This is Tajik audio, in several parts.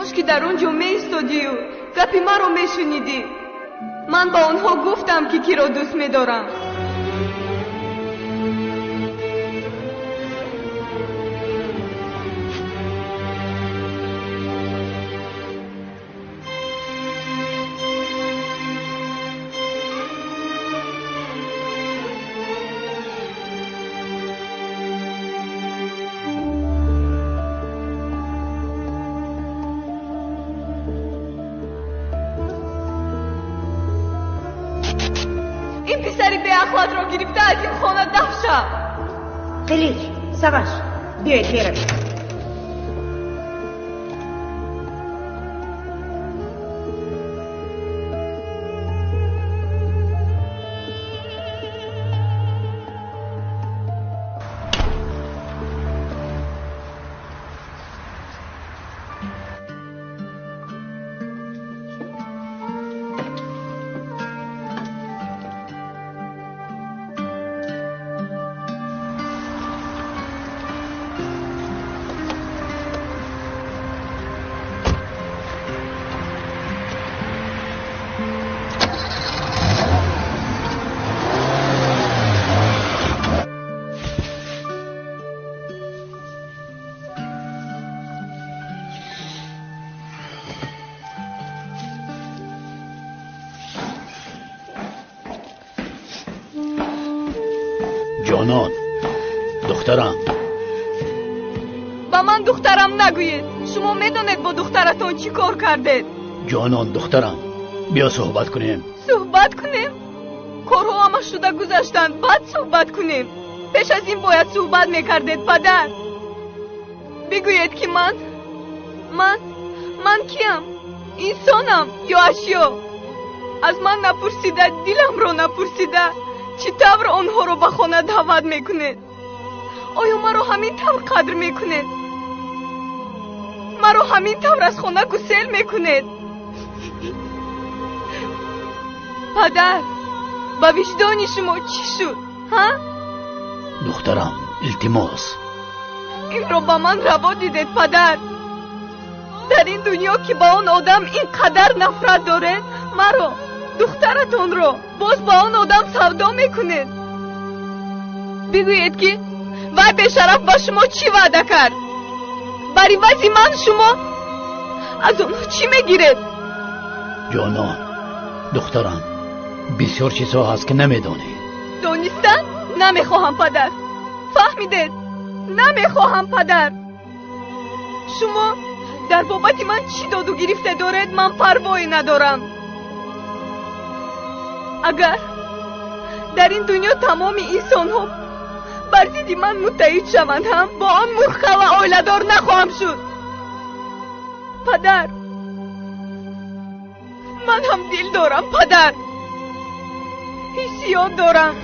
Кош ки дар он ҷо меистодию гапи маро мешунидӣ. Ман ба онҳо гуфтам, ки киро дӯст медорам. Ин писари беахлатро гирифта аз ин хона даф шав. Қилич, Саваш, биёед меравем. Ҷонон, духтарам. Ба ман духтарам нагӯед. Шумо медонед бо духтаратон чӣ кор кардед? Ҷонон, духтарам, биё суҳбат кунем. Суҳбат кунем? Корҳо ҳама шуда гузаштанд, баъд суҳбат кунем. Пеш аз ин бояд суҳбат мекардед, падар. Бигӯед, ки ман киям? Инсонам ё ашё? Аз ман напурсида, диламро напурсида, чӣ тавр онҳоро ба хона даъват мекунед? Оё маро ҳамин тавр қадр мекунед? Маро ҳамин тавр аз хона гусел мекунед? Падар, ба виҷдони шумо чӣ шуд, ҳа? Духтарам, илтимос. Инро ба ман раво дидед, падар. Дар ин дунё ки ба он одам ин қадар нафрат доред, маро, духтаратонро боз ба он одам савдо мекунед. Бигӯед, ки вай бешараф ба шумо чӣ ваъда кард? Бар ивази ман шумо аз онҳо чӣ мегиред? Ҷонон, духтарам, бисёр чизҳо ҳаст, ки намедонӣ. Донистан намехоҳам, падар. Фаҳмидед? Намехоҳам, падар. Шумо дар бобати ман чӣ доду гирифта доред, ман парвое надорам. Агар дар ин дунё тамоми инсонҳо бар зидди ман муттаҳид шаванд ҳам, бо он мурхала оиладор нахоҳам шуд. Падар, ман ҳам дил дорам, падар. Ҳиссиёт дорам.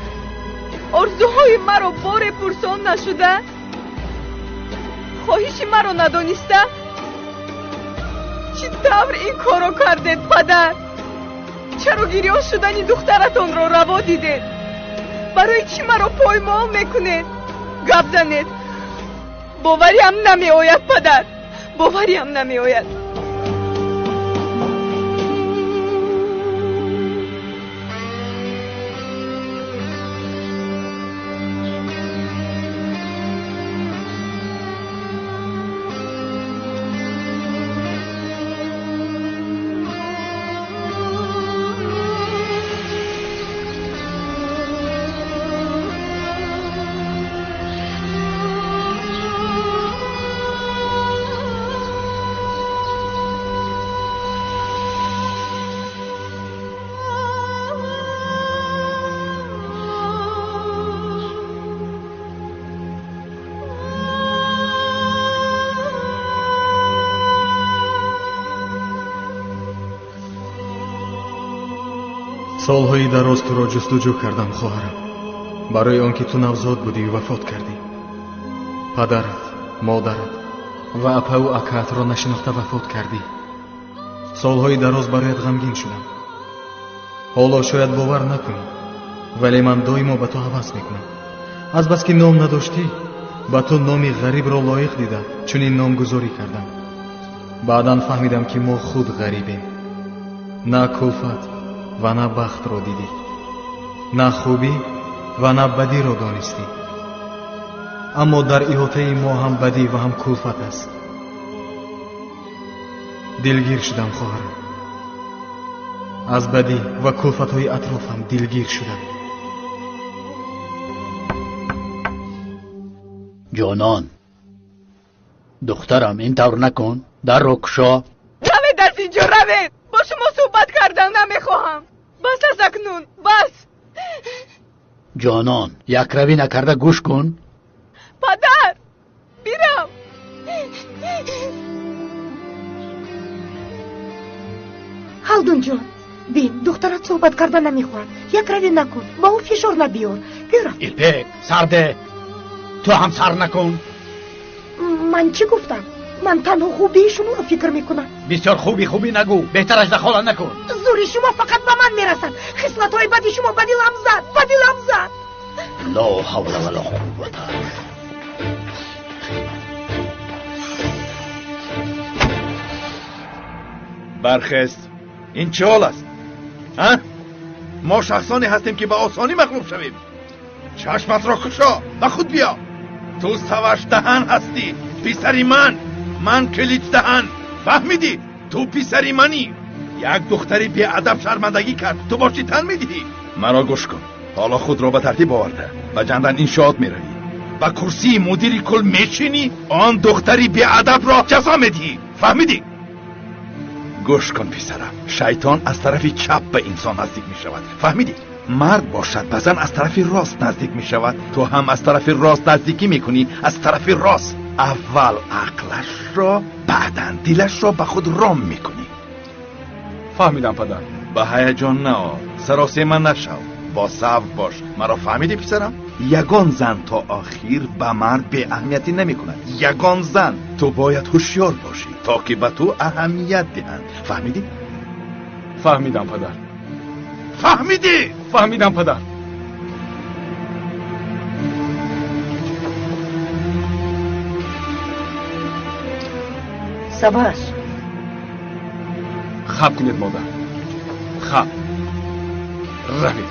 Орзуҳои маро боре пурсон нашуда, хоҳиши маро надониста, чӣ тавр ин корро кардед, падар? Чаро гирён шудани духтаратонро раво дидед? Барои чӣ маро поймол мекунед? Гап занед. Бовариам намеояд, падар. Бовариам намеояд. Солҳои дароз туро ҷустуҷӯ кардам, хоҳарам, барои он ки ту навзод будӣ вафот кардӣ. Падарат, модарат ва апаву акаатро нашинохта вафот кардӣ. Солҳои дароз бароят ғамгин шудам. Ҳоло шояд бовар накунӣ, вале ман доимо ба ту ҳавас мекунам. Азбаски ном надоштӣ, ба ту номи ғарибро лоиқ дида чунин номгузорӣ кардам. Баъдан фаҳмидам, ки мо худ ғарибем. На кулфат ва на бахтро дидӣ, на хубӣ ва на бадиро донистӣ. Аммо дар иҳотаи мо ҳам бадӣ ва ҳам кулфат аст. Дилгир шудам, хоҳарам. Аз бадӣ ва кулфатҳои атрофам дилгир шудам. Ҷонон, духтарам, ин тавр накун. Дарро кушо. Равед аз инҷо, равед. Бо шумо суҳбат кардан намехоҳам. Бас аз акнун, бас. Ҷонон, якравӣ накарда гӯш кун. Падар, бирав. Ҳалдунҷон, бин, духтарат суҳбат карда намехоҳад. Якравӣ накун, ба ӯ фишор набиёр. Бирав. Ипек, сарде. Ту ҳам сар накун. Ман чӣ гуфтам? Ман танҳо хубии шуморо фикр мекунам. Бисёр хуби хубӣ нагӯ, беҳтараш дахола накун. Зӯри шумо фақат ба ман мерасад. Хислатҳои бади шумо ба дилам зад, ба дилам зад. Ло ҳавла ва ло қуввата. Бархест. Ин чӣ ҳол аст? А? Мо шахсоне ҳастем, ки ба осонӣ мағлуб шавем. Чашматро кушо, ба худ биё. Ту Савашдаҳан ҳастӣ, писари ман. Ман Киличдаҳан. Фаҳмидӣ? Ту писари манӣ. Як духтари беадаб шармандагӣ кард, ту бо чӣ тан медиҳӣ? Маро гӯш кун. Ҳоло худро ба тартиб оварда, ба ҷандан иншоот меравӣ. Ба курсии мудири кул мешинӣ, он духтари беадабро ҷазо медиҳӣ. Фаҳмидӣ? Гӯш кун, писарам. Шайтон аз тарафи чап ба инсон наздик мешавад. Фаҳмидӣ? Мард бошад, ба зан аз тарафи рост наздик мешавад. Ту ҳам аз тарафи рост наздикӣ мекунӣ, аз тарафи рост. Аввал ақлашро, баъдан дилашро ба худ ром мекунӣ. Фаҳмидам, падар. Ба ҳаяҷон нао, саросема нашав, бо сабр бош. Маро фаҳмидӣ, писарам? Ягон зан то охир ба мард беаҳамиятӣ намекунад. Ягон зан. Ту бояд ҳушёр бошӣ, то ки ба ту аҳамият диҳанд. Фаҳмидӣ? Фаҳмидам, падар. Фаҳмидӣ? Фаҳмидам, падар. Саваш. Хаб кунед, модар. Хаб. Равед.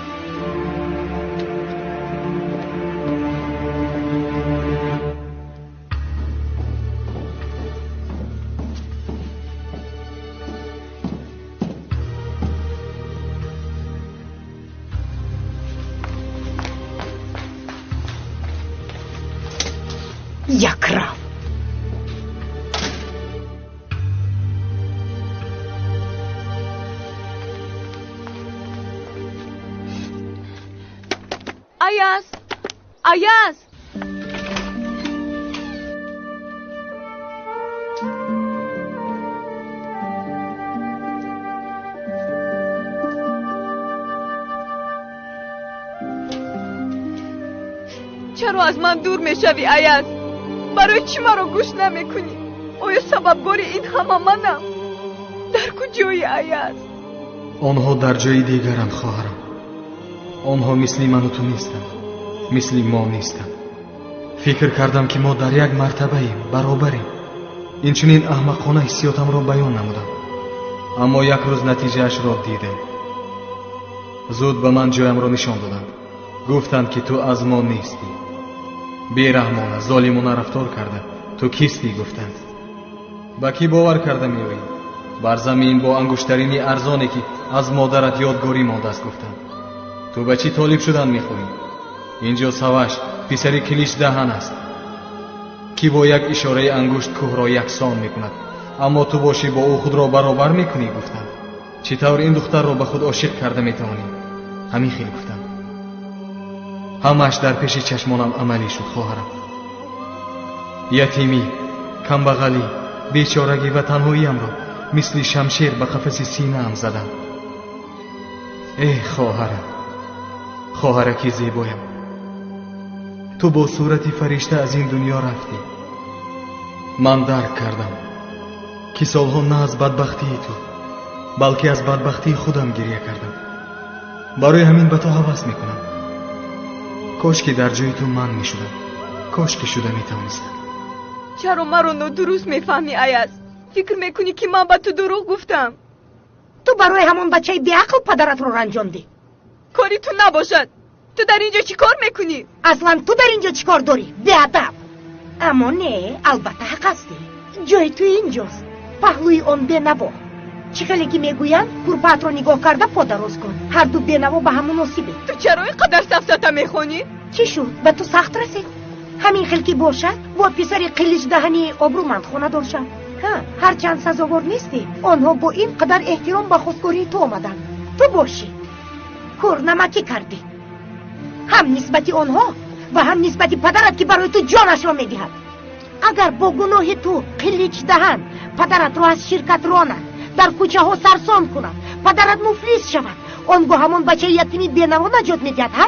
Якрав. Аяз! Аяз! Чаро аз ман дур мешавӣ, Аяз? Барои чӣ маро гӯш намекунӣ? Оё сабабгори ин ҳама манам? Дар куҷои, Аяз? Онҳо дар ҷои дигаранд, хоҳарам. Онҳо мисли ману ту нестанд, мисли мо нестанд. Фикр кардам, ки мо дар як мартабаем, баробарем. Инчунин аҳмақона ҳиссиётамро баён намудам. Аммо як рӯз натиҷаашро дидем. Зуд ба ман ҷоямро нишон доданд. Гуфтанд, ки ту аз мо нестӣ. Бераҳмона, золимона рафтор карда, ту кистӣ, гуфтанд. Ба кӣ бовар карда меоӣ? Бар замин бо ангуштарини арзоне, ки аз модарат ёдгорӣ мондааст, гуфтанд. Ту ба чӣ толиб шудан мехоҳӣ? Инҷо Саваш, писари Киличдаҳан аст, ки бо як ишораи ангушт кӯҳро яксон мекунад. Аммо ту бошӣ бо ӯ худро баробар мекунӣ, гуфтанд. Чӣ тавр ин духтарро ба худ ошиқ карда метавонӣ? Ҳамин хел гуфтанд. Ҳамааш дар пеши чашмонам амалӣ шуд, хоҳарам. Ятимӣ, камбағалӣ, бечорагӣ ва танҳоиямро мисли шамшер ба қафаси синаам заданд. Эҳ, хоҳарам, хоҳараки зебоям, ту бо сурати фаришта аз ин дунё рафтӣ. Ман дарк кардам, ки солҳо на аз бадбахтии ту, балки аз бадбахтии худам гиря кардам. Барои ҳамин ба ту ҳавас мекунам. Кош ки дар ҷои ту ман мешудам, кош ки шуда метавонистам. Чаро маро нодуруст мефаҳмӣ, Аяз? Фикр мекунӣ ки ман ба ту дурӯғ гуфтам? Ту барои ҳамон бачаи беақл падаратро ранҷондӣ. Кори ту набошад. Ту дар инҷо чӣ кор мекунӣ? Аслан ту дар инҷо чӣ кор дорӣ? Беадаб. Аммо не, албатта ҳақ ҳастӣ. Ҷои ту инҷост, паҳлӯи он бенаво. Чӣ хеле ки мегӯянд, курпаатро нигоҳ карда по дароз кун. Ҳарду бенаво ба ҳам муносибе. Ту чаро ин қадар сафсата мехонӣ? Чӣ шуд? Ба ту сахт расид? Ҳамин хел ки бошад, бо писари қиличдаҳани обрӯманд хонадор шав. Ҳарчанд сазовор нестӣ, онҳо бо ин қадар эҳтиром ба хостгории ту омаданд. Ту бошӣ. Кӯрнамакӣ кардӣ. Ҳам нисбати онҳо ва ҳам нисбати падарат ки барои ту ҷонашро медиҳад. Агар бо гуноҳи ту қиличдаҳан падаратро аз ширкат ронад, дар кӯчаҳо сарсон кунад, падарат муфлис шавад, он гоҳ ҳамон бачаи ятими бенаво наҷот медиҳад, ҳа?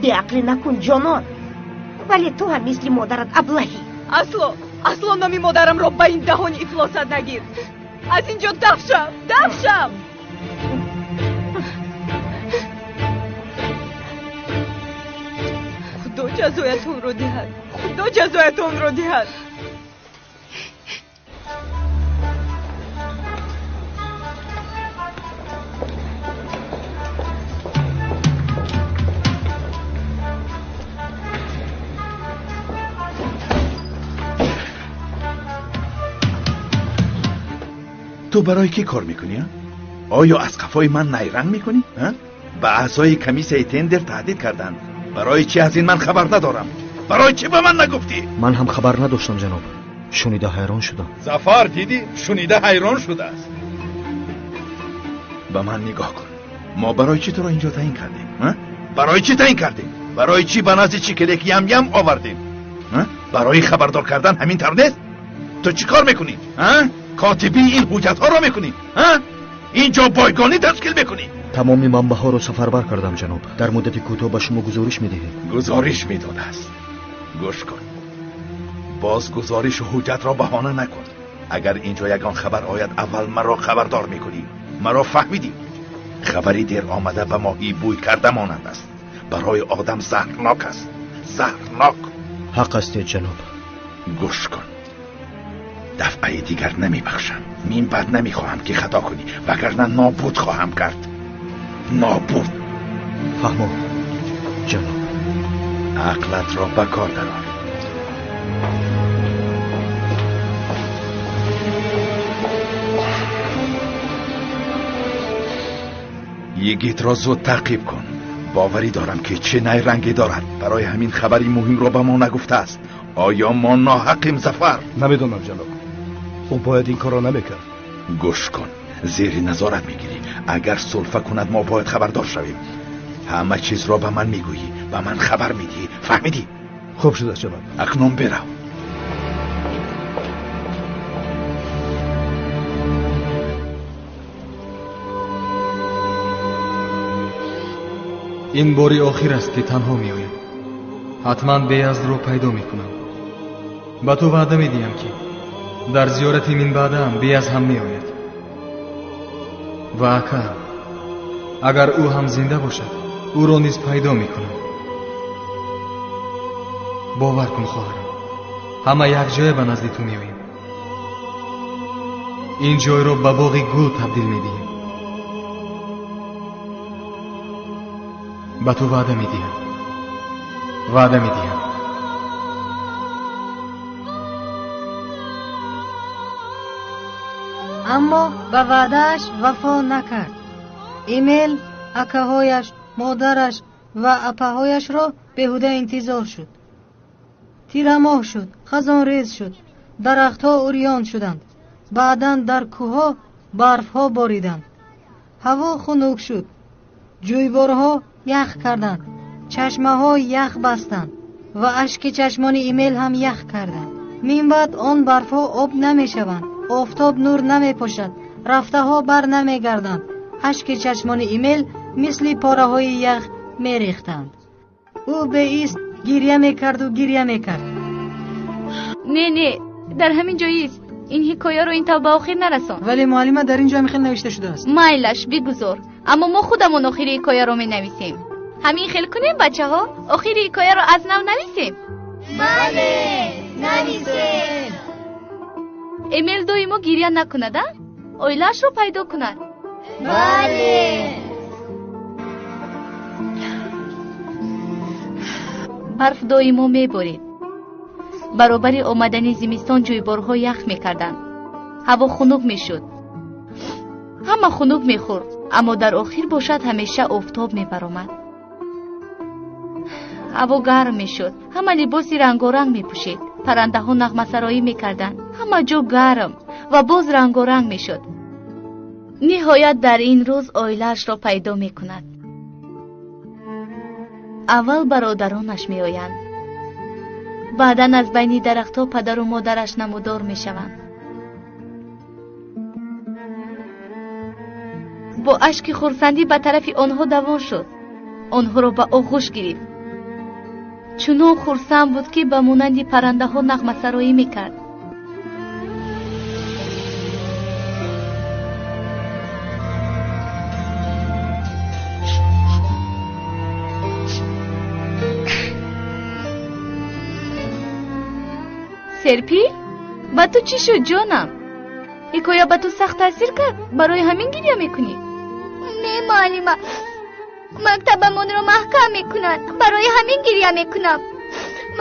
Беақлӣ накун, ҷонон. Вале ту ҳам мисли модарат аблаҳӣ. Асло, асло номи модарамро ба ин даҳони ифлосат нагир. Аз ин ҷо даф шав, даф шав. Худо ҷазоятонро диҳад, Худо ҷазоятонро диҳад. Ту барои кӣ кор мекунӣ? Оё аз қафои ман найранг мекунӣ? Ба аъзои комиссияи тендер таҳдид карданд. Барои чӣ аз ин ман хабар надорам? Барои чӣ ба ман нагуфтӣ? Ман ҳам хабар надоштам, ҷаноб. Шунида ҳайрон шудам. Зафар, дидӣ? Шунида ҳайрон шудааст. Ба ман нигоҳ кун. Мо барои чӣ туро инҷо таъин кардем? Барои чӣ таъин кардем? Барои чӣ ба назди чикелек ям-ям овардем? Барои хабардор кардан ҳамин тавр нест? Ту чӣ кор мекунӣ? Котибии ин ҳуҷҷатҳоро мекунӣ? Инҷо бойгонӣ ташкил мекунӣ? Тамоми манбаъҳоро сафарбар кардам, ҷаноб. Дар муддати кӯтоҳ ба шумо гузориш медиҳем. Гузориш медодааст. Гӯш кун. Боз гузоришу ҳуҷҷатро баҳона накун. Агар инҷо ягон хабар ояд, аввал маро хабардор мекунӣ. Маро фаҳмидӣ? Хабари дер омада ба моҳӣ бӯй карда монанд аст. Барои одам заҳрнок аст. Заҳрнок. Ҳақ ҳастед, ҷаноб. Гӯш кун. Дафъаи дигар намебахшам. Мин баъд намехоҳам ки хато кунӣ, вагарна нобуд хоҳам кард. Нобуд. Фаҳмо, ҷаноб. Ақлатро ба кор дарор. Йигитро зуд таъқиб кун. Боварӣ дорам ки чӣ найрангӣ дорад. Барои ҳамин хабари муҳимро ба мо нагуфтааст. Оё мо ноҳақем, Зафар? Намедонам, ҷаноб. Ӯ бояд ин корро намекард. Гӯш кун. Зери назорат мегирӣ. Агар сулфа кунад, мо бояд хабардор шавем. Ҳама чизро ба ман мегӯӣ, ба ман хабар медиҳӣ. Фаҳмидӣ? Хуб шудааст, ҷаноб. Акнун бирав. Ин бори охир аст ки танҳо меоям. Ҳатман Беяздро пайдо мекунам. Ба ту ваъда медиҳам ки дар зиёрати минбаъдаам Беяз ҳам меояд. Ва акаам, агар ӯ ҳам зинда бошад, ӯро низ пайдо мекунам. Бовар кун, хоҳарам, ҳама якҷоя ба назди ту меоем. Ин ҷойро ба боғи гул табдил медиҳем. Ба ту ваъда медиҳам. Ваъда медиҳам. Аммо ба ваъдааш вафо накард. Эмил акаҳояш, модараш ва апаҳояшро беҳуда интизор шуд. Тирамоҳ шуд, хазонрез шуд, дарахтҳо урён шуданд. Баъдан дар кӯҳҳо барфҳо бориданд. Ҳаво хунук шуд. Ҷӯйборҳо ях карданд, чашмаҳо ях бастанд ва ашки чашмони Эмил ҳам ях карданд. Минбаъд он барфҳо об намешаванд, офтоб нур намепошад, рафтаҳо бар намегарданд. Ашки чашмони Эмил мисли пораҳои ях мерехтанд. Ӯ беист гиря мекарду гиря мекард. Не, не, дар ҳамин ҷо ист. Ин ҳикояро ин тавр ба охир нарасон. Вале муаллима, дар ин ҷо ҳамин хел навишта шудааст. Майлаш, бигузор. Аммо мо худамон охири ҳикояро менависем. Ҳамин хел кунем, бачаҳо? Охири ҳикояро аз нав нависем? Бале, нависем. Эмил доимо гиря накунад, а? Оилаашро пайдо кунад. Бале. Барф доимо меборид. Баробари омадани зимистон ҷӯйборҳо ях мекарданд. Ҳаво хунук мешуд. Ҳама хунук мехӯрд, аммо дар охир бошад ҳамеша офтоб мебаромад. Ҳаво гарм мешуд. Ҳама либоси рангоранг мепӯшид. Паррандаҳо нағмасароӣ мекарданд. Ҳама ҷо гарм ва боз рангоранг мешуд. Ниҳоят дар ин рӯз оилаашро пайдо мекунад. Аввал бародаронаш меоянд. Баъдан аз байни дарахтҳо падару модараш намудор мешаванд. Бо ашки хурсандӣ ба тарафи онҳо давон шуд. Онҳоро ба оғӯш гирифт. Чунон хурсанд буд, ки ба монанди паррандаҳо нағмасароӣ мекард. Серпил, ба ту чӣ шуд, ҷонам? Ҳикоя ба ту сахт таъсир кард? Барои ҳамин гиря мекунӣ? Не, муаллима, мактабамонро маҳкам мекунанд. Барои ҳамин гиря мекунам.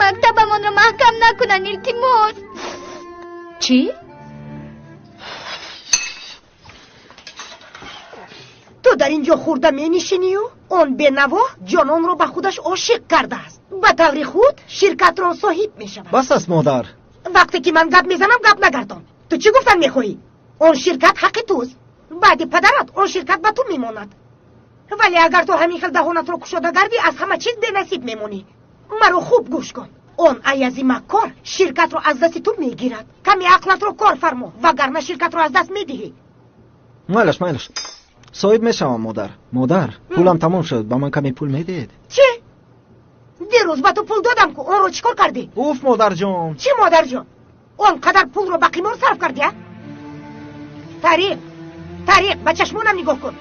Мактабамонро маҳкам накунанд, илтимос. Чӣ? Ту дар ин ҷо хӯрда менишинию он бенаво ҷононро ба худаш ошиқ кардааст. Ба таври худ ширкатро соҳиб мешавад. Бас аст, модар. Вақте ки ман гап мезанам, гап нагардон. Ту чӣ гуфтан мехоҳӣ? Он ширкат ҳаққи туст. Баъди падарат он ширкат ба ту мемонад. Вале агар ту ҳамин хел даҳонатро кушода гардӣ, аз ҳама чиз бенасиб мемонӣ. Маро хуб гӯш кун. Он аязи маккор ширкатро аз дасти ту мегирад. Каме ақлатро кор фармо, вагарна ширкатро аз даст медиҳӣ. Майлаш, майлаш. Соҳиб мешавам, модар. Модар, пулам тамом шуд. Ба ман каме пул медиҳед? Чӣ? Дирӯз ба ту пул додам ку, онро чӣ кор кардӣ? Уф, модарҷон. Чӣ модарҷон? Он қадар пулро ба қимор сарф кардӣ, а? Тариқ, Тариқ, ба чашмонам нигоҳ кун.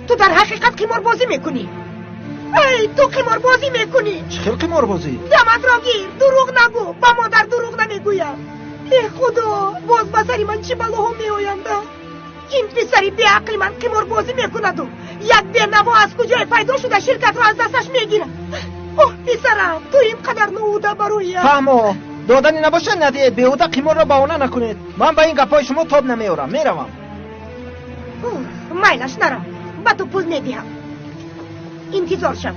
Ту дар ҳақиқат қиморбозӣ мекунӣ. Эй, ту қиморбозӣ мекунӣ. Чӣ хел қиморбозӣ? Даматро гир, дурӯғ нагӯ. Ба модар дурӯғ намегӯям. Э худо, боз ба сари ман чӣ балоҳо меоянд? Ин писари беақли ман қиморбозӣ мекунаду як бенаво аз куҷое пайдо шуда ширкатро аз дасташ мегирад. Оҳ, писарам, ту ин қадар ноуда бароям. Фаҳмо, додани набошад надиҳед, беҳуда қиморро баҳона накунед. Ман ба ин гапҳои шумо тоб намеорам, меравам. Майлаш, нарав, ба ту пул медиҳам. Интизор шав.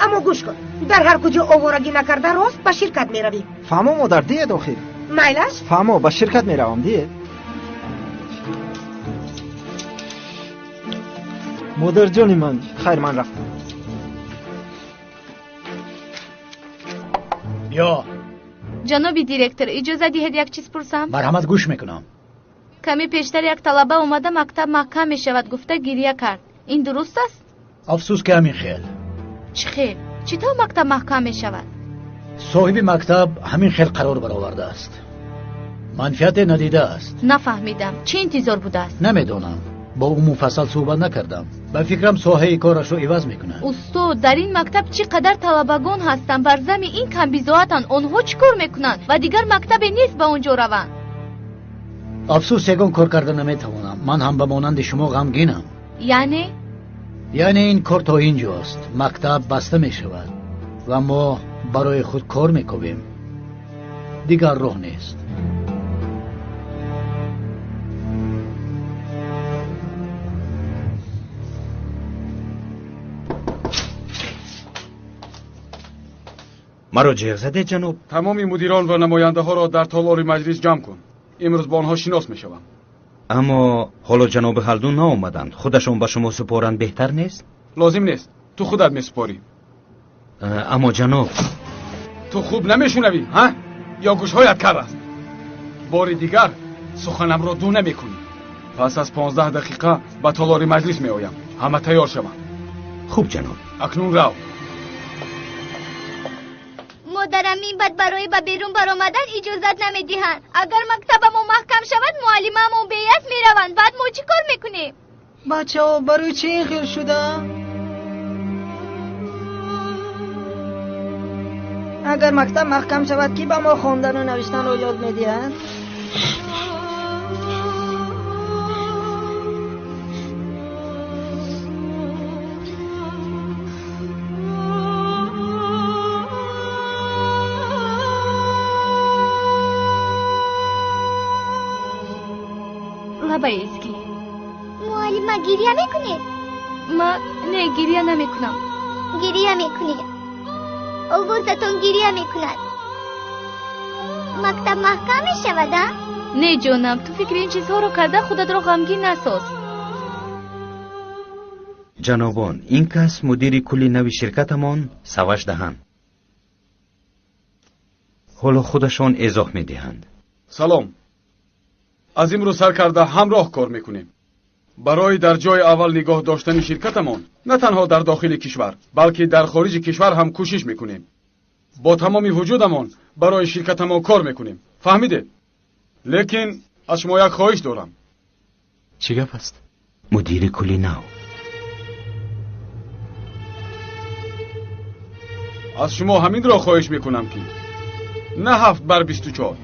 Аммо гӯш кун, дар ҳар куҷо оворагӣ накарда рост ба ширкат меравӣ. Фаҳмо, модар, диҳед охир. Майлаш? Фаҳмо, ба ширкат меравам, диҳед. Модарҷони ман, хайр, ман рафтам. Биё. Ҷаноби директор, иҷоза диҳед як чиз пурсам? Марҳамат, гӯш мекунам. Каме пештар як талаба омада мактаб маҳкам мешавад гуфта гиря кард. Ин дуруст аст? Афсӯс ки ҳамин хел. Чӣ хел? Чӣ тавр мактаб маҳкам мешавад? Соҳиби мактаб ҳамин хел қарор баровардааст. Манфиате надидааст. Нафаҳмидам. Чӣ интизор будааст? Намедонам. Бо ӯ муфассал суҳбат накардам. Ба фикрам соҳаи корашро иваз мекунад. Устод, дар ин мактаб чӣ қадар талабагон ҳастанд, бар зами ин камбизоатанд. Онҳо чӣ кор мекунанд? Ва дигар мактабе нест ба он ҷо раванд. Афсӯс, ягон кор карда наметавонам. Ман ҳам ба монанди шумо ғамгинам. Яъне? Яъне ин кор то ин ҷост. Мактаб баста мешавад ва мо барои худ кор мекобем. Дигар роҳ нест. Маро ҷеғ задед, ҷаноб? Тамоми мудирон ва намояндаҳоро дар толори маҷлис ҷамъ кун. Имрӯз бо онҳо шинос мешавам. Аммо ҳоло ҷаноби Ҳалдун наомаданд. Худашон ба шумо супоранд беҳтар нест? Лозим нест. Ту худат месупорӣ. Аммо ҷаноб, ту хуб намешунавӣ, ҳа? Ё гӯшҳоят кар аст? Бори дигар суханамро ду намекунӣ. Пас аз 15 дақиқа ба толори маҷлис меоям. Ҳама тайёр шаванд. Хуб, ҷаноб. Акнун рав. Модарам ин бад барои ба берун баромадан иҷозат намедиҳанд. Агар мактабамон маҳкам шавад, муаллимаамон беяс мераванд. Баъд мо чӣ кор мекунем? Бачаҳо барои чӣ ин хел шудаанд? Агар мактаб маҳкам шавад, кӣ ба мо хондану навиштанро ёд медиҳад? Лабай Изги. Муаллима, гиря мекунед? Ман не, гиря намекунам. Гиря мекунед. Овозатон гиря мекунад. Мактаб маҳкам мешавад, а? Не, ҷонам, ту фикри ин чизҳоро карда худатро ғамгин насоз. Ҷанобон, ин кас мудири кулли нави ширкатамон Саваш Даҳан. Ҳоло худашон эзоҳ медиҳанд. Салом. Аз имрӯз сар карда ҳамроҳ кор мекунем. Барои дар ҷои аввал нигоҳ доштани ширкатамон на танҳо дар дохили кишвар, балки дар хориҷи кишвар ҳам кӯшиш мекунем. Бо тамоми вуҷудамон барои ширкатамон кор мекунем. Фаҳмидед? Лекин аз шумо як хоҳиш дорам. Чӣ гап аст? Мудири кулли нав. Аз шумо ҳаминро хоҳиш мекунам ки на 7 бар 24,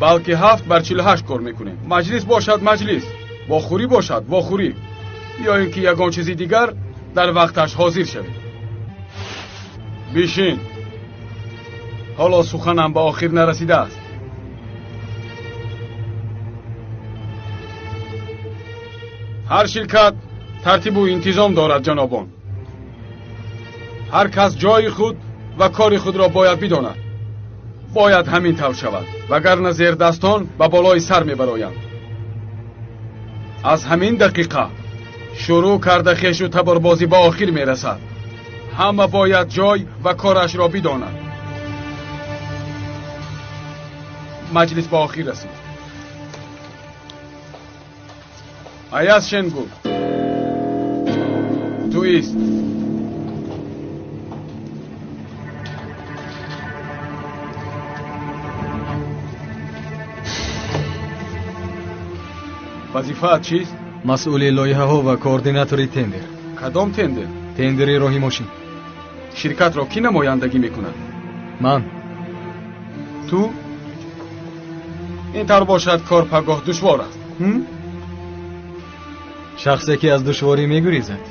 балки 7 бар 48 кор мекунем. Маҷлис бошад маҷлис, вохӯрӣ бошад вохӯрӣ, ё ин ки ягон чизи дигар дар вақташ ҳозир шавед. Бишин. Ҳоло суханам ба охир нарасидааст. Ҳар ширкат тартибу интизом дорад, ҷанобон. Ҳар кас ҷои худ ва кори худро бояд бидонад. Бояд ҳамин тавр шавад, вагарна зердастон ба болои сар мебароянд. Аз ҳамин дақиқа шурӯъ карда хешу таборбозӣ ба охир мерасад. Ҳама бояд ҷой ва корашро бидонад. Маҷлис ба охир расид. Аяз Шенгул, ту ист. Вазифаат чист? Масъули лоиҳаҳо ва координатори тендер. Кадом тендер? Тендери роҳи мошин. Ширкатро кӣ намояндагӣ мекунад? Ман. Ту? Ин тавр бошад, кор пагоҳ душвор аст. Шахсе ки аз душворӣ мегурезад,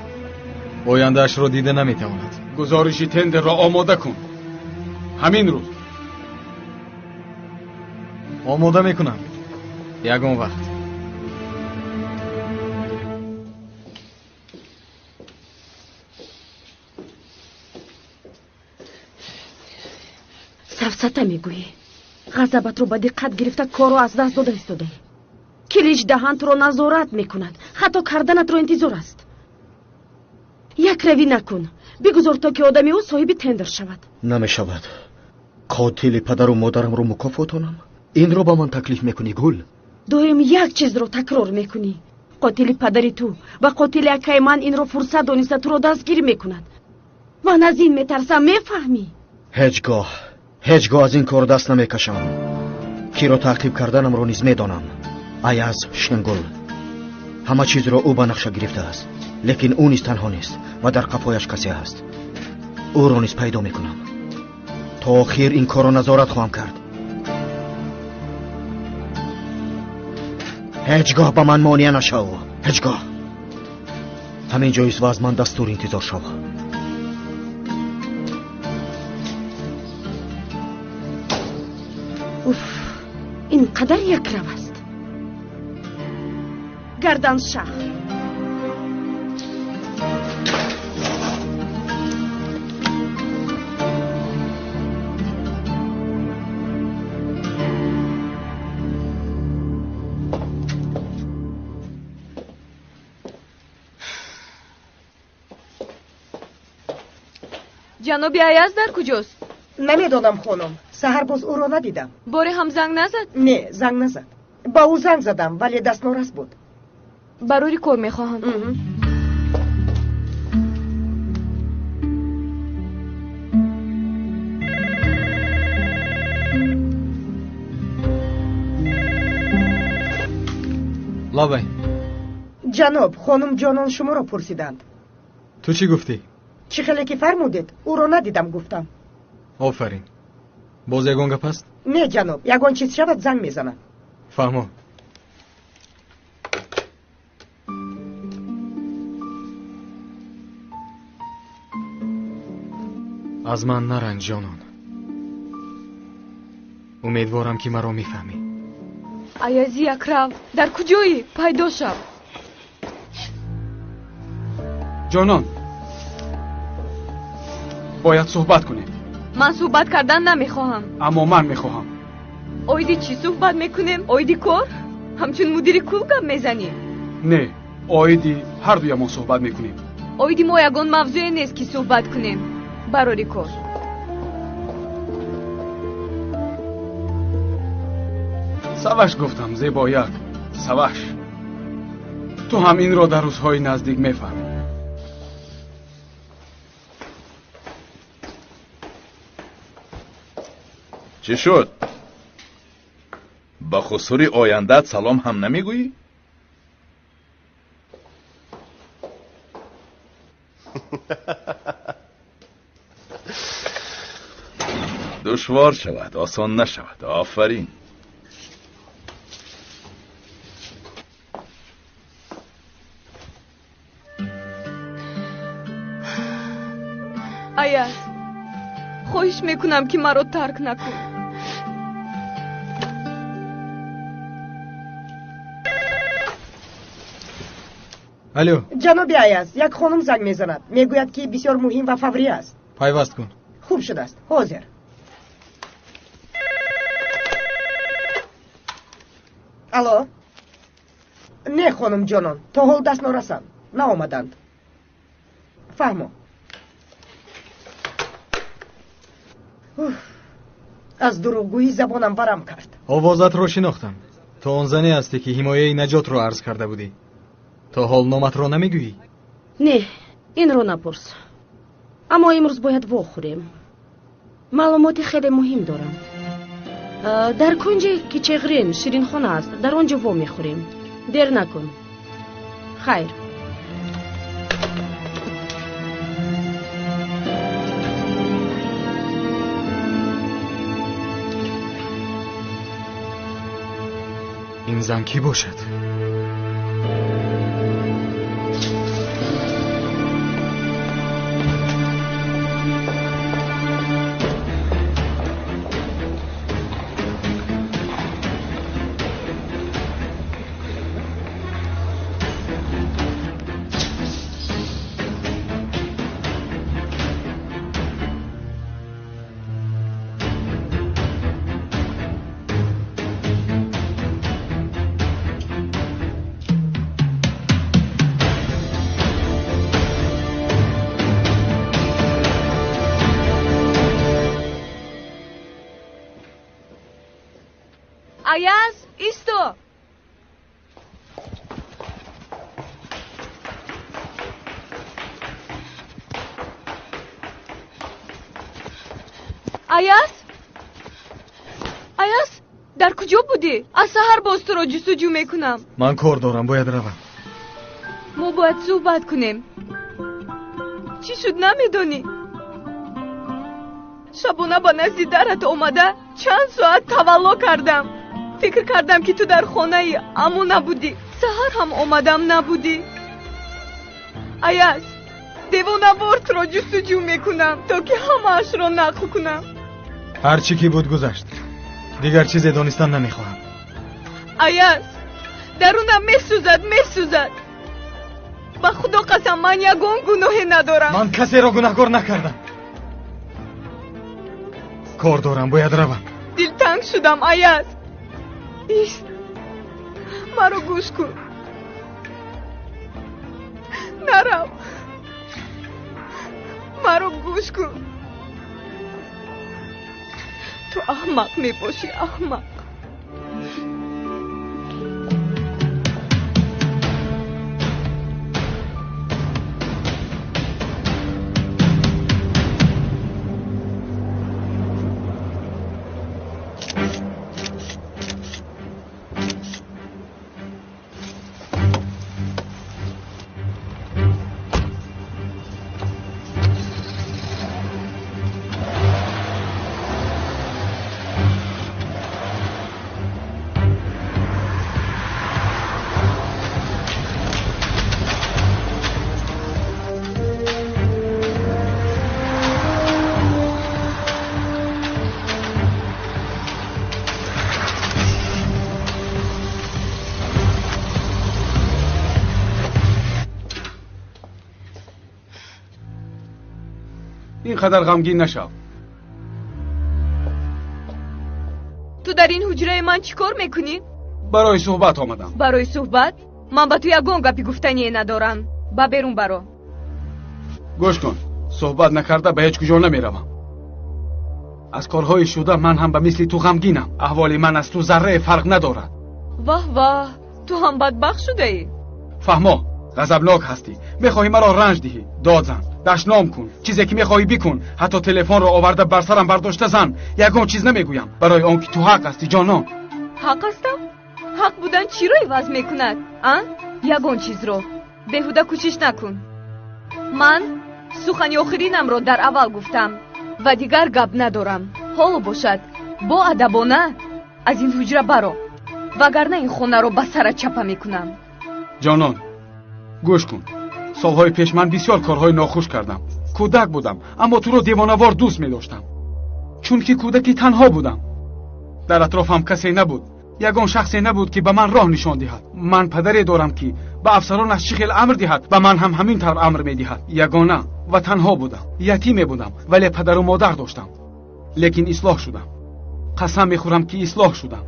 ояндаашро дида наметавонад. Гузориши тендерро омода кун ҳамин рӯз. Омода мекунам ягон вақт. Сафсата мегӯӣ. Ғазабатро ба диққат гирифта корро аз даст дода истодаӣ. Килич Даҳан туро назорат мекунад, хато карданатро интизор аст. Якравӣ накун, бигузор то ки одами ӯ соҳиби тендер шавад. Намешавад. Қотили падару модарамро мукофотонам? Инро ба ман таклиф мекунӣ, Гул? Доим як чизро такрор мекунӣ. Қотили падари ту ва қотили акаи ман инро фурсат дониста туро дастгирӣ мекунад. Ман аз ин метарсам, мефаҳмӣ? Ҳеҷ гоҳ, ҳеҷ гоҳ аз ин кор даст намекашам. Киро таъқиб карданамро низ медонам. Аяз Шенгул. Ҳама чизро ӯ ба нақша гирифтааст, лекин ӯ низ танҳо нест ва дар қафояш касе ҳаст. Ӯро низ пайдо мекунам. То охир ин корро назорат хоҳам кард. Ҳеҷ гоҳ ба ман монеа нашав, ҳеҷ гоҳ. Ҳамин ҷоист ва аз ман дастур интизор шав. Уф, ин қадар якрав аст. Гарданшах. Ҷаноби Аяз дар куҷост? Намедонам, хонум, саҳар боз ӯро надидам. Боре ҳам занг назад? Не, занг назад. Ба ӯ занг задам, вале дастнорас буд. Барори кор мехоҳам. Лабай. Ҷаноб, хонум Ҷонон шуморо пурсиданд. Ту чӣ гуфтӣ? Чӣ хеле ки фармудед, ӯро надидам гуфтам. Офарин. Боз ягон гап аст? Не ҷаноб, ягон чиз шавад занг мезанам. Фаҳмо. Аз ман наранҷ, ҷонон. Умедворам, ки маро мефаҳмӣ. Аязи Акрав, дар куҷоӣ? Пайдо шав. Ҷонон, бояд суҳбат кунем. Ман суҳбат кардан намехоҳам. Аммо ман мехоҳам. Оиди чӣ суҳбат мекунем? Оиди кор? Ҳамчун мудири кул гап мезанӣ? Не, оиди ҳардуямон суҳбат мекунем. Оиди мо ягон мавзӯе нест, ки суҳбат кунем. Барори кор. Саваш гуфтам, зебояк, саваш. Ту ҳам инро дар рӯзҳои наздик мефаҳмӣ. Чӣ шуд? Ба хусури ояндаат салом ҳам намегӯӣ? Душвор шавад, осон нашавад. Офарин. Аяз, хоҳиш мекунам, ки маро тарк накун. Алло. Ҷаноби Аяз, як хонум занг мезанад. Мегӯяд, ки бисёр муҳим ва фаврӣ аст. Пайваст кун. Хуб шудааст. Ҳозир. Алло. Не, хонум Ҷонон, то ҳол даст норасанд. Наомаданд. Фаҳмо. Аз дурӯғгӯӣ забонам варам кард. Овозатро шинохтам. Ту он зане ҳастӣ, ки ҳимояи наҷотро арз карда будӣ. То ҳол номатро намегӯӣ? Не, инро напурс. Аммо имрӯз бояд вохӯрем. Маълумоти хеле муҳим дорам. Дар кунҷи Кичеғрин ширинхона аст. Дар он ҷо во мехӯрем. Дер накун. Хайр. Ин зан кӣ бошад? Аяз, исто! Аяз? Аяз, дар куҷо будӣ? Аз саҳар боз туро ҷустуҷӯ мекунам. Ман кор дорам, бояд равам. Мо бояд суҳбат кунем. Чӣ шуд намедонӣ? Шабона ба назди дарат омада чанд соат тавалло кардам. Фикр кардам, ки ту дар хонаи, аммо набудӣ. Саҳар ҳам омадам, набудӣ. Аяз, девонавор туро ҷустуҷӯ мекунам, то ки ҳамаашро нақл кунам. Ҳар чӣ ки буд гузашт. Дигар чизе донистан намехоҳам. Аяз, дарунам месӯзад, месӯзад. Ба Худо қасам, ман ягон гуноҳе надорам. Ман касеро гунаҳкор накардам. Кор дорам, бояд равам. Дилтанг шудам, Аяз. Ист, маро гӯш кун. Нарав. Маро гӯш кун. Ту аҳмақ мебошӣ, аҳмақ. Ин қадар ғамгин нашав. Ту дар ин ҳуҷраи ман чӣ кор мекунӣ? Барои суҳбат омадам. Барои суҳбат? Ман ба ту ягон гапи гуфтание надорам. Ба берун баро. Гӯш кун, суҳбат накарда ба ҳеҷ куҷо намеравам. Аз корҳои шуда ман ҳам ба мисли ту ғамгинам. Аҳволи ман аз ту заррае фарқ надорад. Ваҳ ваҳ, ту ҳам бадбахт шудаӣ. Фаҳмо, ғазабнок ҳастӣ. Мехоҳӣ маро ранҷ диҳӣ. Дод зан, дашном кун, чизе ки мехоҳӣ бикун. Ҳатто телефонро оварда бар сарам бардошта зан. Ягон чиз намегӯям, барои он ки ту ҳақ ҳастӣ, ҷонон. Ҳақ ҳастам? Ҳақ будан чиро иваз мекунад, а? Ягон чизро. Беҳуда кӯшиш накун. Ман сухани охиринамро дар аввал гуфтам ва дигар гап надорам. Ҳоло бошад, бо адабона аз ин ҳуҷра баро, вагарна ин хонаро ба сарат чапа мекунам. Ҷонон, гӯш кун. Солҳои пеш ман бисёр корҳои нохуш кардам. Кӯдак будам, аммо туро девонавор дӯст медоштам. Чунки кӯдаки танҳо будам. Дар атрофам касе набуд, ягон шахсе набуд, ки ба ман роҳ нишон диҳад. Ман падаре дорам, ки ба афсаронаш чӣ хел амр диҳад, ба ман ҳам ҳамин тавр амр медиҳад. Ягона ва танҳо будам, ятиме будам, вале падару модар доштам. Лекин ислоҳ шудам. Қасам мехӯрам, ки ислоҳ шудам.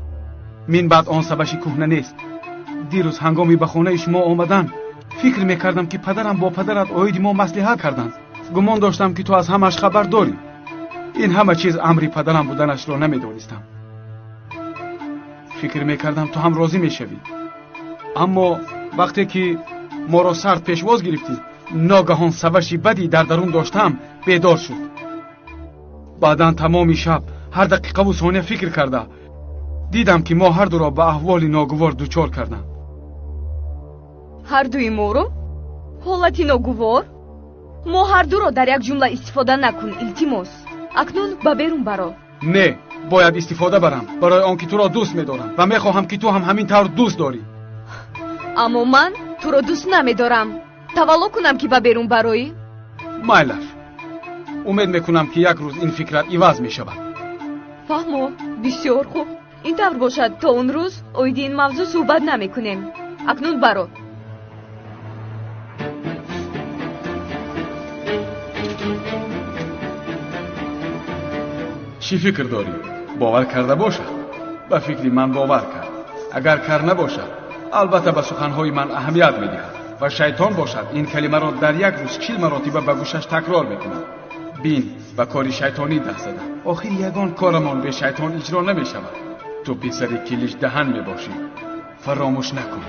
Мин баъд он сабаши кӯҳна нест. Дирӯз ҳангоми ба хонаи шумо омадан фикр мекардам, ки падарам бо падарат оиди мо маслиҳат карданд. Гумон доштам, ки ту аз ҳамаш хабар дорӣ. Ин ҳама чиз амри падарам буданашро намедонистам. Фикр мекардам, ту ҳам розӣ мешавӣ. Аммо вақте ки моро сард пешвоз гирифтӣ, ногаҳон саваши бадӣ дар дарун доштам бедор шуд. Баъдан тамоми шаб ҳар дақиқаву сония фикр карда дидам, ки мо ҳардуро ба аҳволи ногувор дучор кардам. Ҳардуи моро? Ҳолати ногувор? Мо ҳардуро дар як ҷумла истифода накун, илтимос. Акнун ба берун баро. Не, бояд истифода барам, барои он ки туро дӯст медорам ва мехоҳам, ки ту ҳам ҳамин тавр дӯст дорӣ. Аммо ман туро дӯст намедорам. Тавалло кунам, ки ба берун бароӣ? Майлаш. Умед мекунам, ки як рӯз ин фикрат иваз мешавад. Фаҳмо, бисёр хуб. Ин тавр бошад, то он рӯз оиди ин мавзӯъ суҳбат намекунем. Акнун баро. Чӣ фикр дорӣ? Бовар карда бошад? Ба фикри ман бовар кард. Агар кар набошад, албатта ба суханҳои ман аҳамият медиҳад. Ва шайтон бошад, ин калимаро дар як рӯз 40 маротиба ба гӯшаш такрор мекунад. Бин, ба кори шайтонӣ даст зада. Охир ягон корамон бе шайтон иҷро намешавад. Ту писари килиш даҳан мебошӣ. Фаромӯш накун.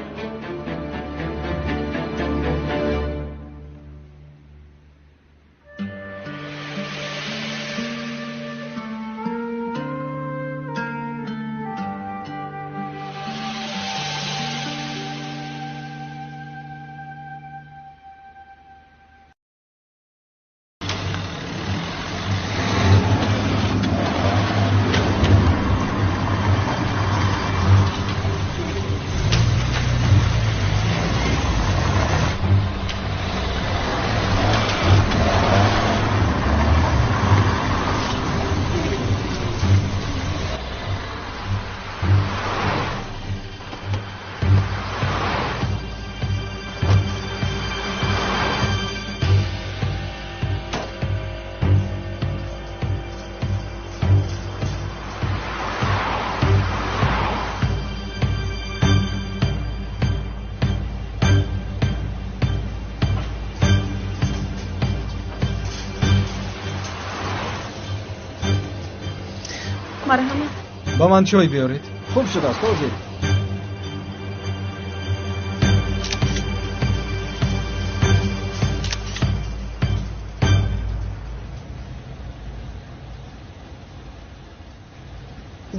Ба ман чой биёред. Хуб шудааст, ҳозир.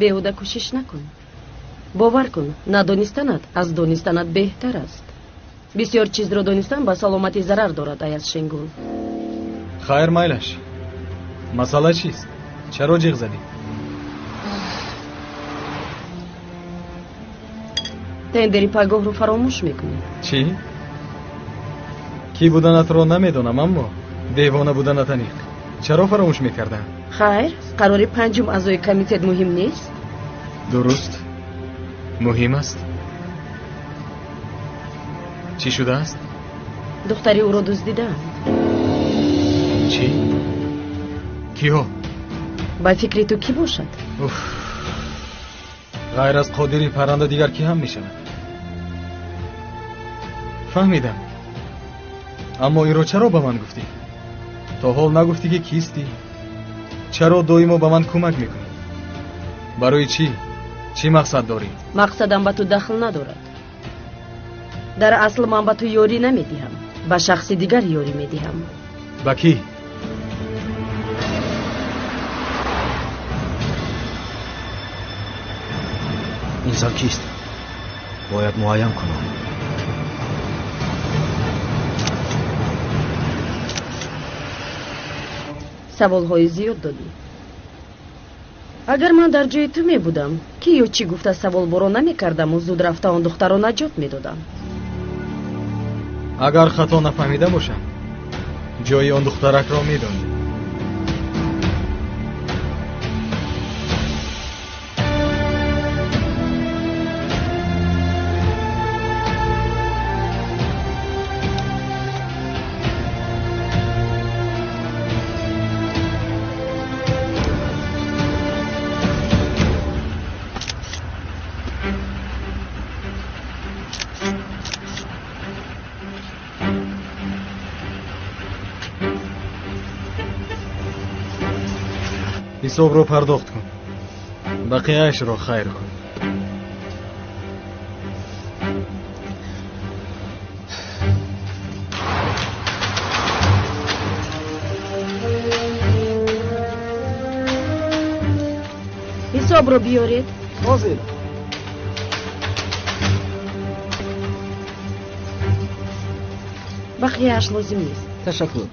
Беҳуда кӯшиш накун. Бовар кун, надонистанат аз донистанат беҳтар аст. Бисёр чизро донистан ба саломатӣ зарар дорад, Аяз Шенгул. Хайр, майлаш. Масъала чист? Чаро ҷиғ задӣ? Тендери пагоҳро фаромӯш мекунӣ. Чӣ? Кӣ буданатро намедонам, аммо девона буданат аниқ. Чаро фаромӯш мекардам? Хайр, қарори панҷум аъзои комитет муҳим нест? Дуруст, муҳим аст. Чӣ шудааст? Духтари ӯро дуздидаанд. Чӣ? Киҳо? Ба фикри ту кӣ бошад? Уф, ғайр аз Қодири парранда дигар кӣ ҳам мешавад? Фаҳмидам. Аммо инро чаро ба ман гуфтӣ? То ҳол нагуфтӣ ки кистӣ? Чаро доимо ба ман кӯмак мекунӣ? Барои чӣ? Чӣ мақсад дорӣ? Мақсадам ба ту дахл надорад. Дар асл ман ба ту ёрӣ намедиҳам, ба шахси дигар ёрӣ медиҳам. Ба кӣ? Ин зан кист? Бояд муайян кунам. Саволҳои зиёд додӣ. Агар ман дар ҷои ту мебудам, ки ё чӣ гуфта саволборо намекардаму зуд рафта он духтарро наҷот медодам. Агар хато нафаҳмида бошам, ҷои он духтаракро медонӣ. Ҳисобро пардохт кун, бақияашро хайр кун. Ҳисобро биёред. Ҳозир. Бақияаш лозим нест. Ташаккур.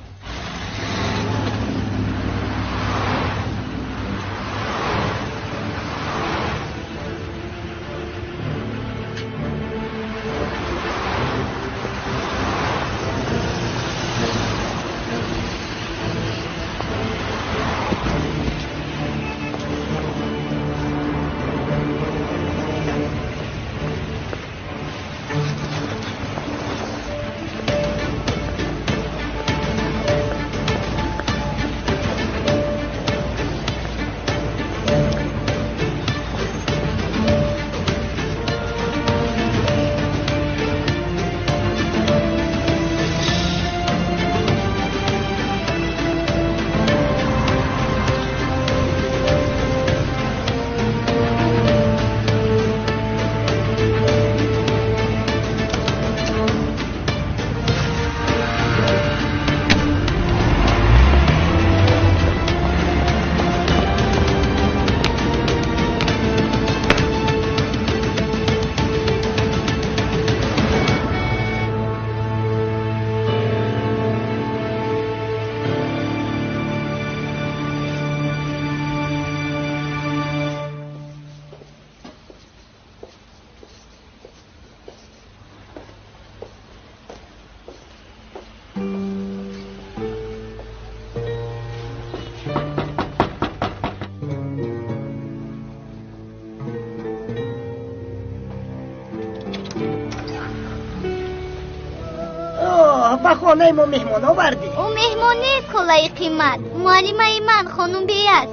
Ба хонаи мо меҳмон овардӣ. Ӯ меҳмон нест, холаи қимат. Муаллимаи ман хонум Беяз.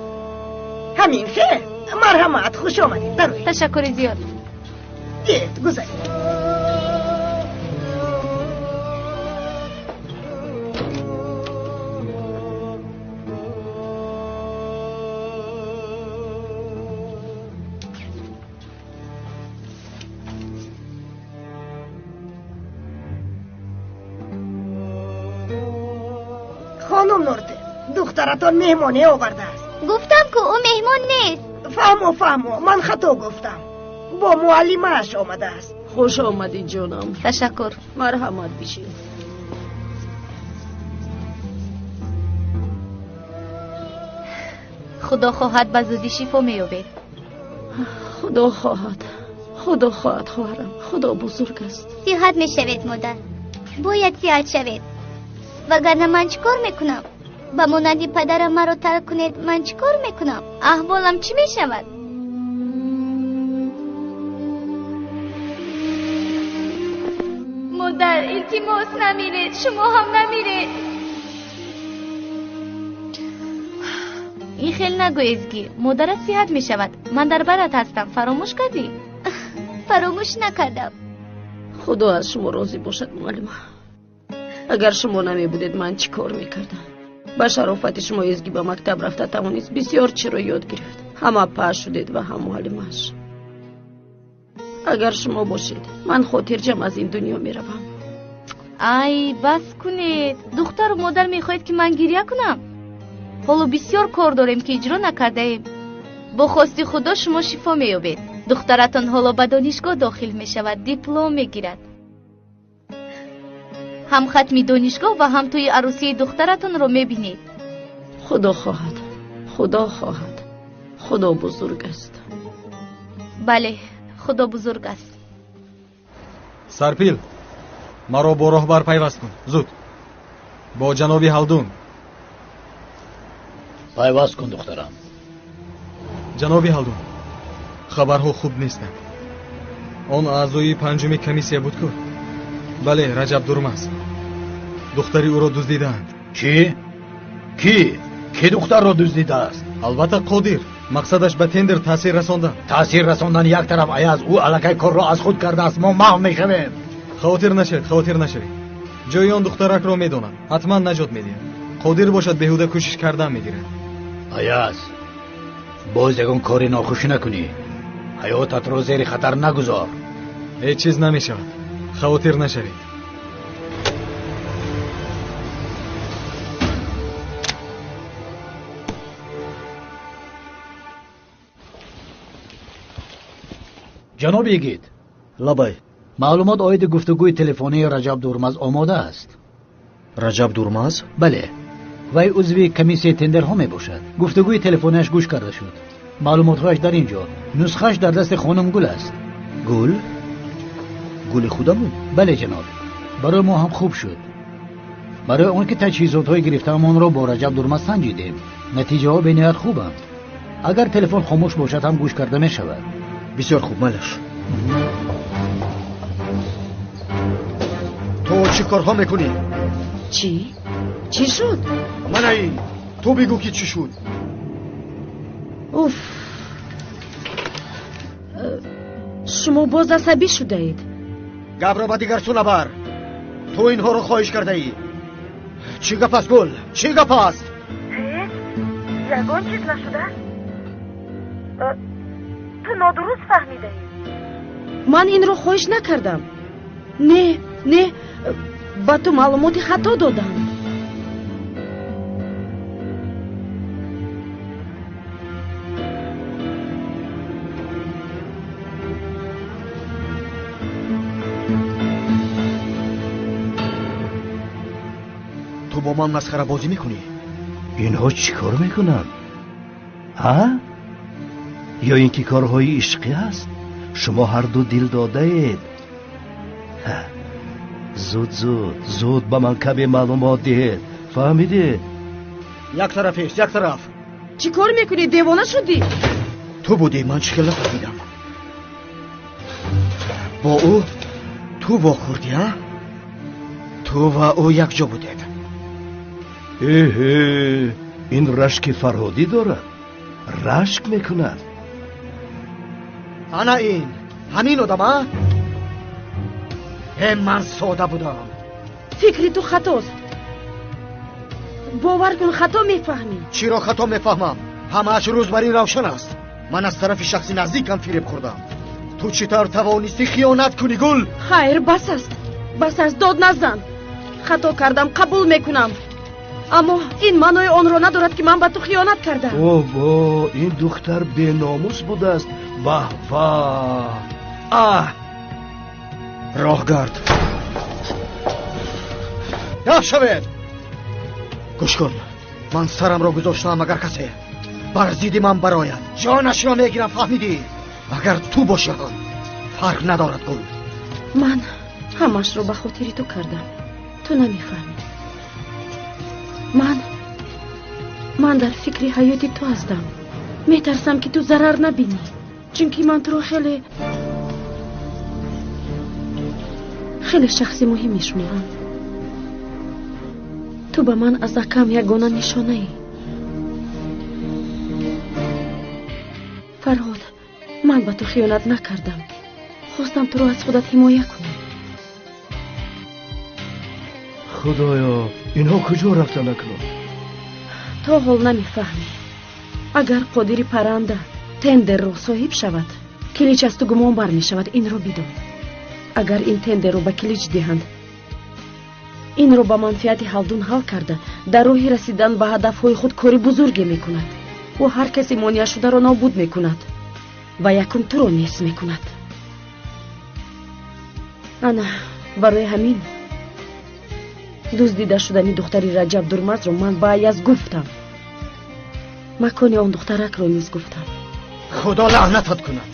Ҳамин хел? Марҳамат, хуш омадед. Дароед. Ташаккури зиёд. Биед, гузаред. Хонум Нуртен, духтаратон меҳмоне овардааст. Гуфтам, ки ӯ меҳмон нест. Фаҳмо, фаҳмо, ман хато гуфтам. Бо муаллимааш омадааст. Хуш омадӣ, ҷонам. Ташаккур. Марҳамат, бишин. Худо хоҳад ба зудӣ шифо меёбед. Худо хоҳад, худо хоҳад, хоҳарам. Худо бузург аст. Сиҳат мешавед, модар. Бояд сиҳат шавед. Вагарна ман чӣ кор мекунам? Ба монанди падарам маро тарк кунед, ман чӣ кор мекунам? Аҳволам чӣ мешавад? Модар, илтимос, намиред, шумо ҳам намиред. Ин хел нагӯ, Эзгӣ, модарат сиҳат мешавад. Ман дар барат ҳастам. Фаромӯш кардӣ? Фаромӯш накардам. Худо аз шумо розӣ бошад, муаллима. Агар шумо намебудед, ман чӣ кор мекардам? Ба шарофати шумо Эзгӣ ба мактаб рафта тавонист, бисёр чиро ёд гирифт. Ҳам апа шудед ва ҳам муаллимаш. Агар шумо бошед, ман хотирҷам аз ин дунё меравам. Ай, бас кунед. Духтару модар мехоҳед, ки ман гиря кунам? Ҳоло бисёр кор дорем, ки иҷро накардаем. Бо хости Худо шумо шифо меёбед. Духтаратон ҳоло ба донишгоҳ дохил мешавад, диплом мегирад. Ҳам хатми донишгоҳ ва ҳам тӯи арӯсии духтаратонро мебинед. Худо хоҳад, Худо хоҳад. Худо бузург аст. Бале, Худо бузург аст. Сарпил, маро бо роҳбар пайваст кун, зуд. Бо ҷаноби Ҳалдун. Пайваст кун, духтарам. Ҷаноби Ҳалдун, хабарҳо хуб нестанд. Он аъзои панҷуми комиссия буд ку? Бале, Раҷаб Дурмаз. Духтари ӯро дуздидаанд. Чӣ? Кӣ? Кӣ духтарро дуздидааст? Албатта Қодир. Мақсадаш ба тендер таъсир расондан. Таъсир расондан як тараф, Аяз, ӯ аллакай корро аз худ кардааст. Мо маҳв мешавем. Хавотир нашавед, хавотир нашавед. Ҷои он духтаракро медонам. Ҳатман наҷот медиҳад. Қодир бошад беҳуда кӯшиш кардан мегирад. Аяз, боз ягон кори нохуш накунӣ. Ҳаётатро зери хатар нагузор. Ҳеҷ чиз намешавад. Хавотир нашавед. Ҷаноби Игит. Лабай. Маълумот оиди гуфтугӯи телефонии Раҷаб Дурмаз омода аст. Раҷаб Дурмаз? Бале. Вай узви комиссияи тендерҳо мебошад. Гуфтугӯи телефонияш гӯш карда шуд. Маълумотҳояш дар ин ҷо. Нусхааш дар дасти хонум Гул аст. Гул? Гули худамон? Бале, ҷаноб. Барои мо ҳам хуб шуд. Барои он ки таҷҳизотҳои гирифтаамонро бо Раҷаб Дурмаз санҷидем. Натиҷаҳо бениҳоят хубанд. Агар телефон хомӯш бошад ҳам гӯш карда мешавад. Бисёр хуб, майлаш. Ту чӣ корҳо мекунӣ? Чӣ? Чӣ шуд? Мана ин. Ту бигӯ ки чӣ шуд. Уф. Шумо боз асабӣ шудаед. Гапро ба дигар сӯ набар. Ту инҳоро хоҳиш кардаӣ. Чӣ гап аст, Гул? Чӣ гап аст? Ҳеҷ. Ягон чиз нашудааст. Ту нодуруст фаҳмидаӣ. Ман инро хоҳиш накардам. Не, не, ба ту маълумоти хато додам. Ту бо ман масхарабозӣ мекунӣ? Инҳо чӣ кор мекунанд? Ҳа? Ё ин ки корҳои ишқӣ аст? Шумо ҳарду дил додаед. Зуд, зуд, зуд ба ман каме маълумот диҳед. Фаҳмидед? Як тараф ест, як тараф. Чӣ кор мекунӣ? Девона шудӣ? Ту будӣ, ман чӣ хел нафаҳмидам. Бо ӯ ту вохӯрдӣ, а? Ту ва ӯ якҷо будед. Эҳе, ин рашки Фарҳодӣ дорад. Рашк мекунад. Ана ин, ҳамин одам, а? Э, ман сода будам. Фикри ту хатост. Бовар кун, хато мефаҳмӣ. Чиро хато мефаҳмам? Ҳамааш рӯз бар ин равшан аст. Ман аз тарафи шахси наздикам фиреб хӯрдам. Ту чӣ тавр тавонистӣ хиёнат кунӣ, Гул? Хайр, бас аст. Бас аст, дод назан. Хато кардам, қабул мекунам. Аммо ин маънои онро надорад, ки ман ба ту хиёнат кардам. Обо, ин духтар беномус будааст. Ваҳ ваҳ. Аҳ! Роҳгард. Даф шавед! Гӯш кун. Ман сарамро гузоштаам, агар касе бар зидди ман барояд, ҷонашро мегирам, фаҳмидӣ? Агар ту бошӣ ҳам фарқ надорад, Гул. Ман ҳамашро ба хотири ту кардам. Ту намефаҳмӣ. Ман дар фикри ҳаёти ту ҳастам. Метарсам, ки ту зарар набинӣ, чунки ман туро хеле хеле шахси муҳим мешуморам. Ту ба ман аз акам ягона нишонаӣ. Ман ба ту хиёнат накардам. Хостам туро аз худат ҳимоя кунам. Худоё, инҳо куҷо рафтанд акнун? То ҳол намефаҳмӣ. Агар Қодири парранда тендерро соҳиб шавад, Килич аз ту гумон бар мешавад, инро бидон. Агар ин тендерро ба Килич диҳанд, инро ба манфиати Ҳалдун ҳал карда, дар роҳи расидан ба ҳадафҳои худ кори бузурге мекунад. Ӯ ҳар касе монеашударо нобуд мекунад ва якум туро нест мекунад. Ана барои ҳамин дуздида шудани духтари Раҷаб Дурмазро ман ба Аяз гуфтам. Макони он духтаракро низ гуфтам. Худо лаънатат кунад.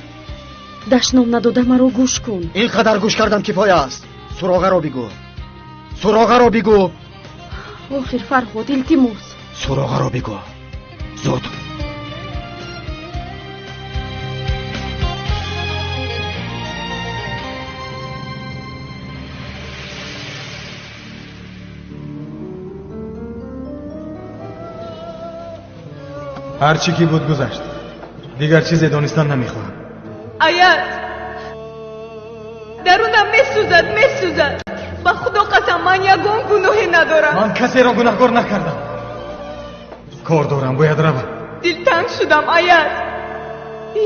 Дашном надода маро гӯш кун. Ин қадар гӯш кардам кифоя аст. Суроғаро бигӯ. Суроғаро бигӯ. Охир Фарҳод, илтимос. Суроғаро бигӯ. Зуд. Ҳар чӣ ки буд гузашт. Дигар чизе донистан намехоҳам. Аяз, дарунам месӯзад, месӯзад. Ба Худо қасам, ман ягон гуноҳе надорам. Ман касеро гунаҳкор накардам. Кор дорам, бояд равам. Дилтанг шудам, Аяз.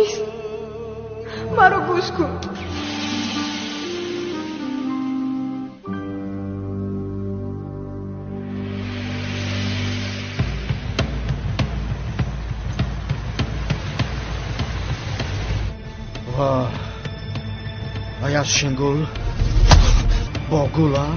Ист, маро гӯш кун. Ва Аяз Шенгул бо Гула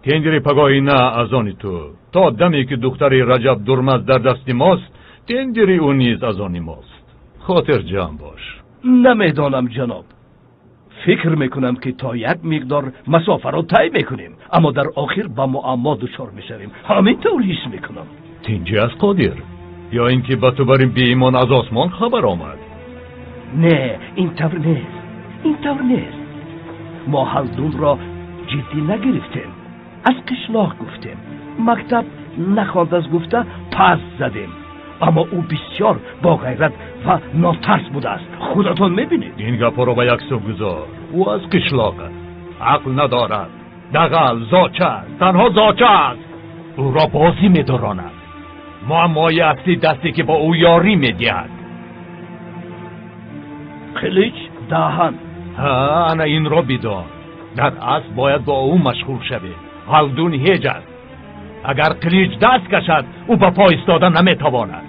Тендери пагоҳи на аз они ту. То даме ки духтари Раҷаб Дурмаз дар дасти мост, тендери ӯ низ аз они мост. Хотирҷамъ бош. Намедонам, ҷаноб. Фикр мекунам ки то як миқдор масофаро тай мекунем, аммо дар охир ба муаммо дучор мешавем. Ҳамин тавр ҳис мекунам. Тинҷӣ аст, Қодир. Ё ин ки ба ту бар ин беимон аз осмон хабар омад? Не, ин тавр нест, ин тавр нест. Мо Ҳалдунро ҷиддӣ нагирифтем, аз қишлоқ гуфтем, мактаб нахондааст гуфта пас задем. Аммо ӯ бисёр боғайрат ва нотарс будааст, худатон мебинед. Ин гапҳоро ба як сӯ гузор. Ӯ аз қишлоқ аст, ақл надорад, дағал, зоча аст, танҳо зоча аст. Ӯро бозӣ медоронад. Муаммои аслӣ дасте ки бо ӯ ёрӣ медиҳад. Қилич даҳан. Ҳа, ана инро бидон. Дар асл бояд бо ӯ машғул шавед. Ҳалдун ҳеҷ аст. Агар қилич даст кашад, ӯ ба по истода наметавонад.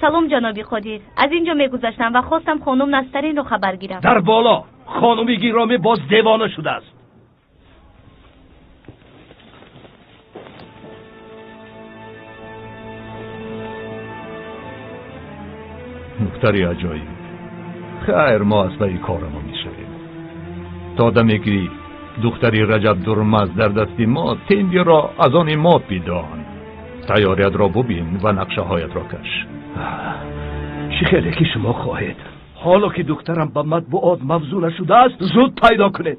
Салом, ҷаноби Қодир. Аз ин ҷо мегузаштам ва хостам хонум Настаринро хабар гирам. Дар боло хонуми гиромӣ боз девона шудааст. Духтари аҷоиб. Хайр, мо аз пайи корамон мешавем. То даме ки духтари Раҷаб Дурмаз дар дасти мо, тендиро аз они мо бидон. Тайёриятро бубин ва нақшаҳоятро каш. Чӣ хеле ки шумо хоҳед. Ҳоло ки духтарам ба матбуот мавзӯъ нашудааст, зуд пайдо кунед.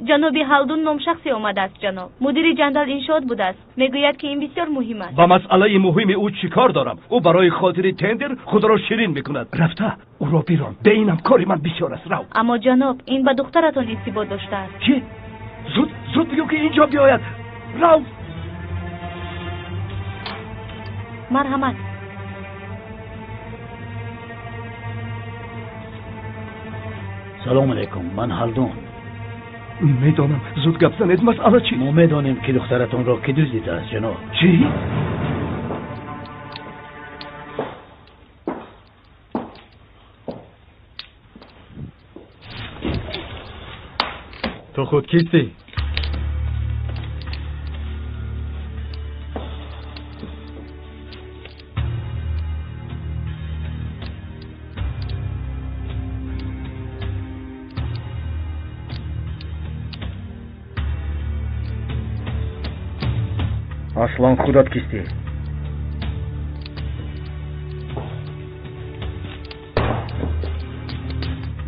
Ҷаноби Ҳалдун ном шахсе омадааст, ҷаноб. Мудири ҷандал иншоот будааст. Мегӯяд ки ин бисёр муҳим аст. Ба масъалаи муҳими ӯ чӣ кор дорам? Ӯ барои хотири тендер худро ширин мекунад. Рафта ӯро бирон. Бе инам кори ман бисёр аст. Рав. Аммо ҷаноб, ин ба духтаратон иртибот доштааст. Чӣ? Зуд, зуд бигӯ ки инҷо биёяд. Рав. Марҳамат. Салом алайкум, ман Ҳалдун. Медонам, зуд гап занед, масъала чӣ? Мо медонем ки духтаратонро ки дуздидааст, ҷаноб. Чӣ? Ту худ кистӣ? Аслан худат кистӣ?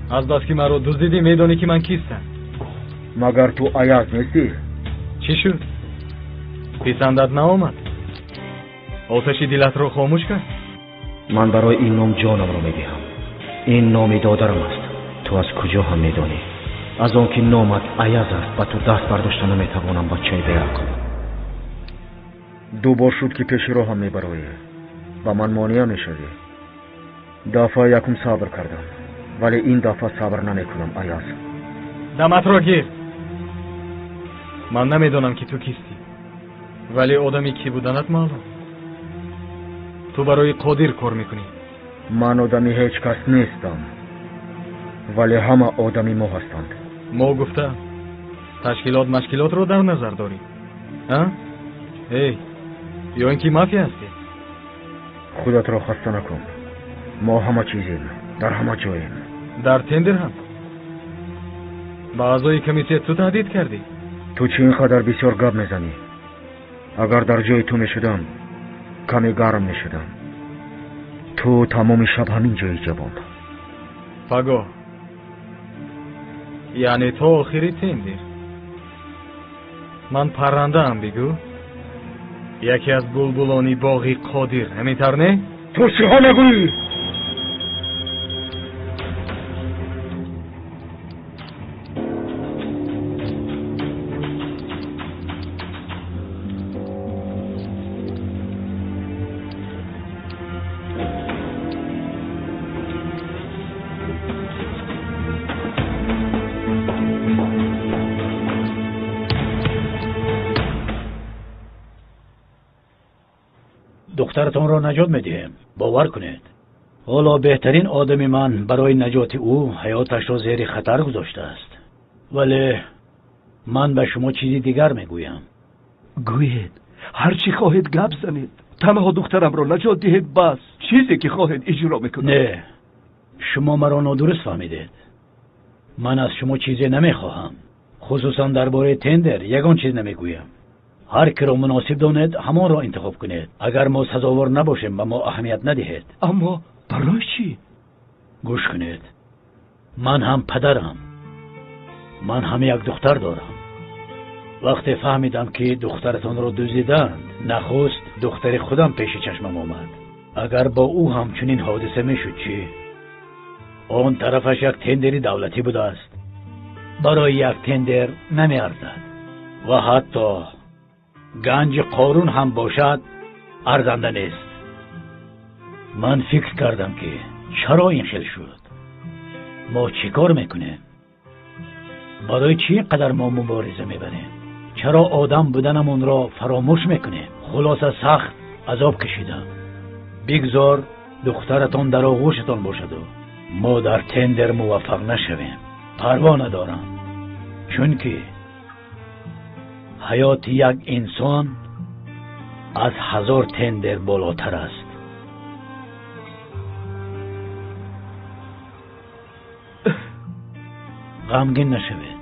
Аз бас ки маро дуздидӣ, медонӣ ки ман кистам. Магар ту Аяз нестӣ? Чӣ шуд? Писандат наомад? Оташи дилатро хомӯш кард? Ман барои ин ном ҷонамро медиҳам. Ин номи додарам аст. Ту аз куҷо ҳам медонӣ? Аз он ки номат Аяз аст, ба ту даст бардошта наметавонам, бачаи беақл. Ду бор шуд ки пеши роҳам мебароӣ, ба ман монеа мешавӣ. Дафъа якум сабр кардам, вале ин дафъа сабр намекунам, Аяз. Даматро гир. Ман намедонам ки ту кистӣ, вале одами кӣ буданат маълум. Ту барои Қодир кор мекунӣ. Ман одами ҳеҷ кас нестам, вале ҳама одами мо ҳастанд. Мо гуфта ташкилот машкилотро дар назар дорӣ? А? Эй, ё ин ки мафия ҳастӣ? Худатро хаста накун. Мо ҳама чизем, дар ҳама ҷоем. Дар тендер ҳам? Ба аъзои комиссия ту таҳдид кардӣ? Ту чӣ ин қадар бисёр гап мезанӣ? Агар дар ҷои ту мешудам, каме гарм мешудам. Ту тамоми шаб ҳамин ҷои ҷавон. Пагоҳ, яъне то охири тендер. Ман паррандаам, бигӯ. Яке аз булбулони боғи Қодир, ҳамин тавр не? Ту чиҳо мегӯӣ? Духтаратонро наҷот медиҳем, бовар кунед. Ҳоло беҳтарин одами ман барои наҷоти ӯ ҳаёташро зери хатар гузоштааст. Вале ман ба шумо чизи дигар мегӯям. Гӯед, ҳар чӣ хоҳед гап занед. Танҳо духтарамро наҷот диҳед, бас. Чизе ки хоҳед иҷро мекунам. Не, шумо маро нодуруст фаҳмидед. Ман аз шумо чизе намехоҳам. Хусусан дар бораи тендер ягон чиз намегӯям. Ҳар киро муносиб донед, ҳамонро интихоб кунед. Агар мо сазовор набошем, ба мо аҳамият надиҳед. Аммо барои чӣ? Гӯш кунед. Ман ҳам падарам. Ман ҳам як духтар дорам. Вақте фаҳмидам, ки духтаратонро дуздиданд, нахуст духтари худам пеши чашмам омад. Агар бо ӯ ҳам чунин ҳодиса мешуд чӣ? Он тарафаш як тендери давлатӣ будааст. Барои як тендер намеарзад ва ҳатто ганҷи Қорун ҳам бошад арзанда нест. Ман фикр кардам, ки чаро ин хел шуд? Мо чӣ кор мекунем? Барои чӣ ин қадар мо мубориза мебарем? Чаро одам буданамонро фаромӯш мекунем? Хулоса, сахт азоб кашидам. Бигзор духтаратон дар оғӯшатон бошаду мо дар тендер муваффақ нашавем. Парво надорам, чунки ҳаёти як инсон аз 1000 тендер болотар аст. Ғамгин нашавед,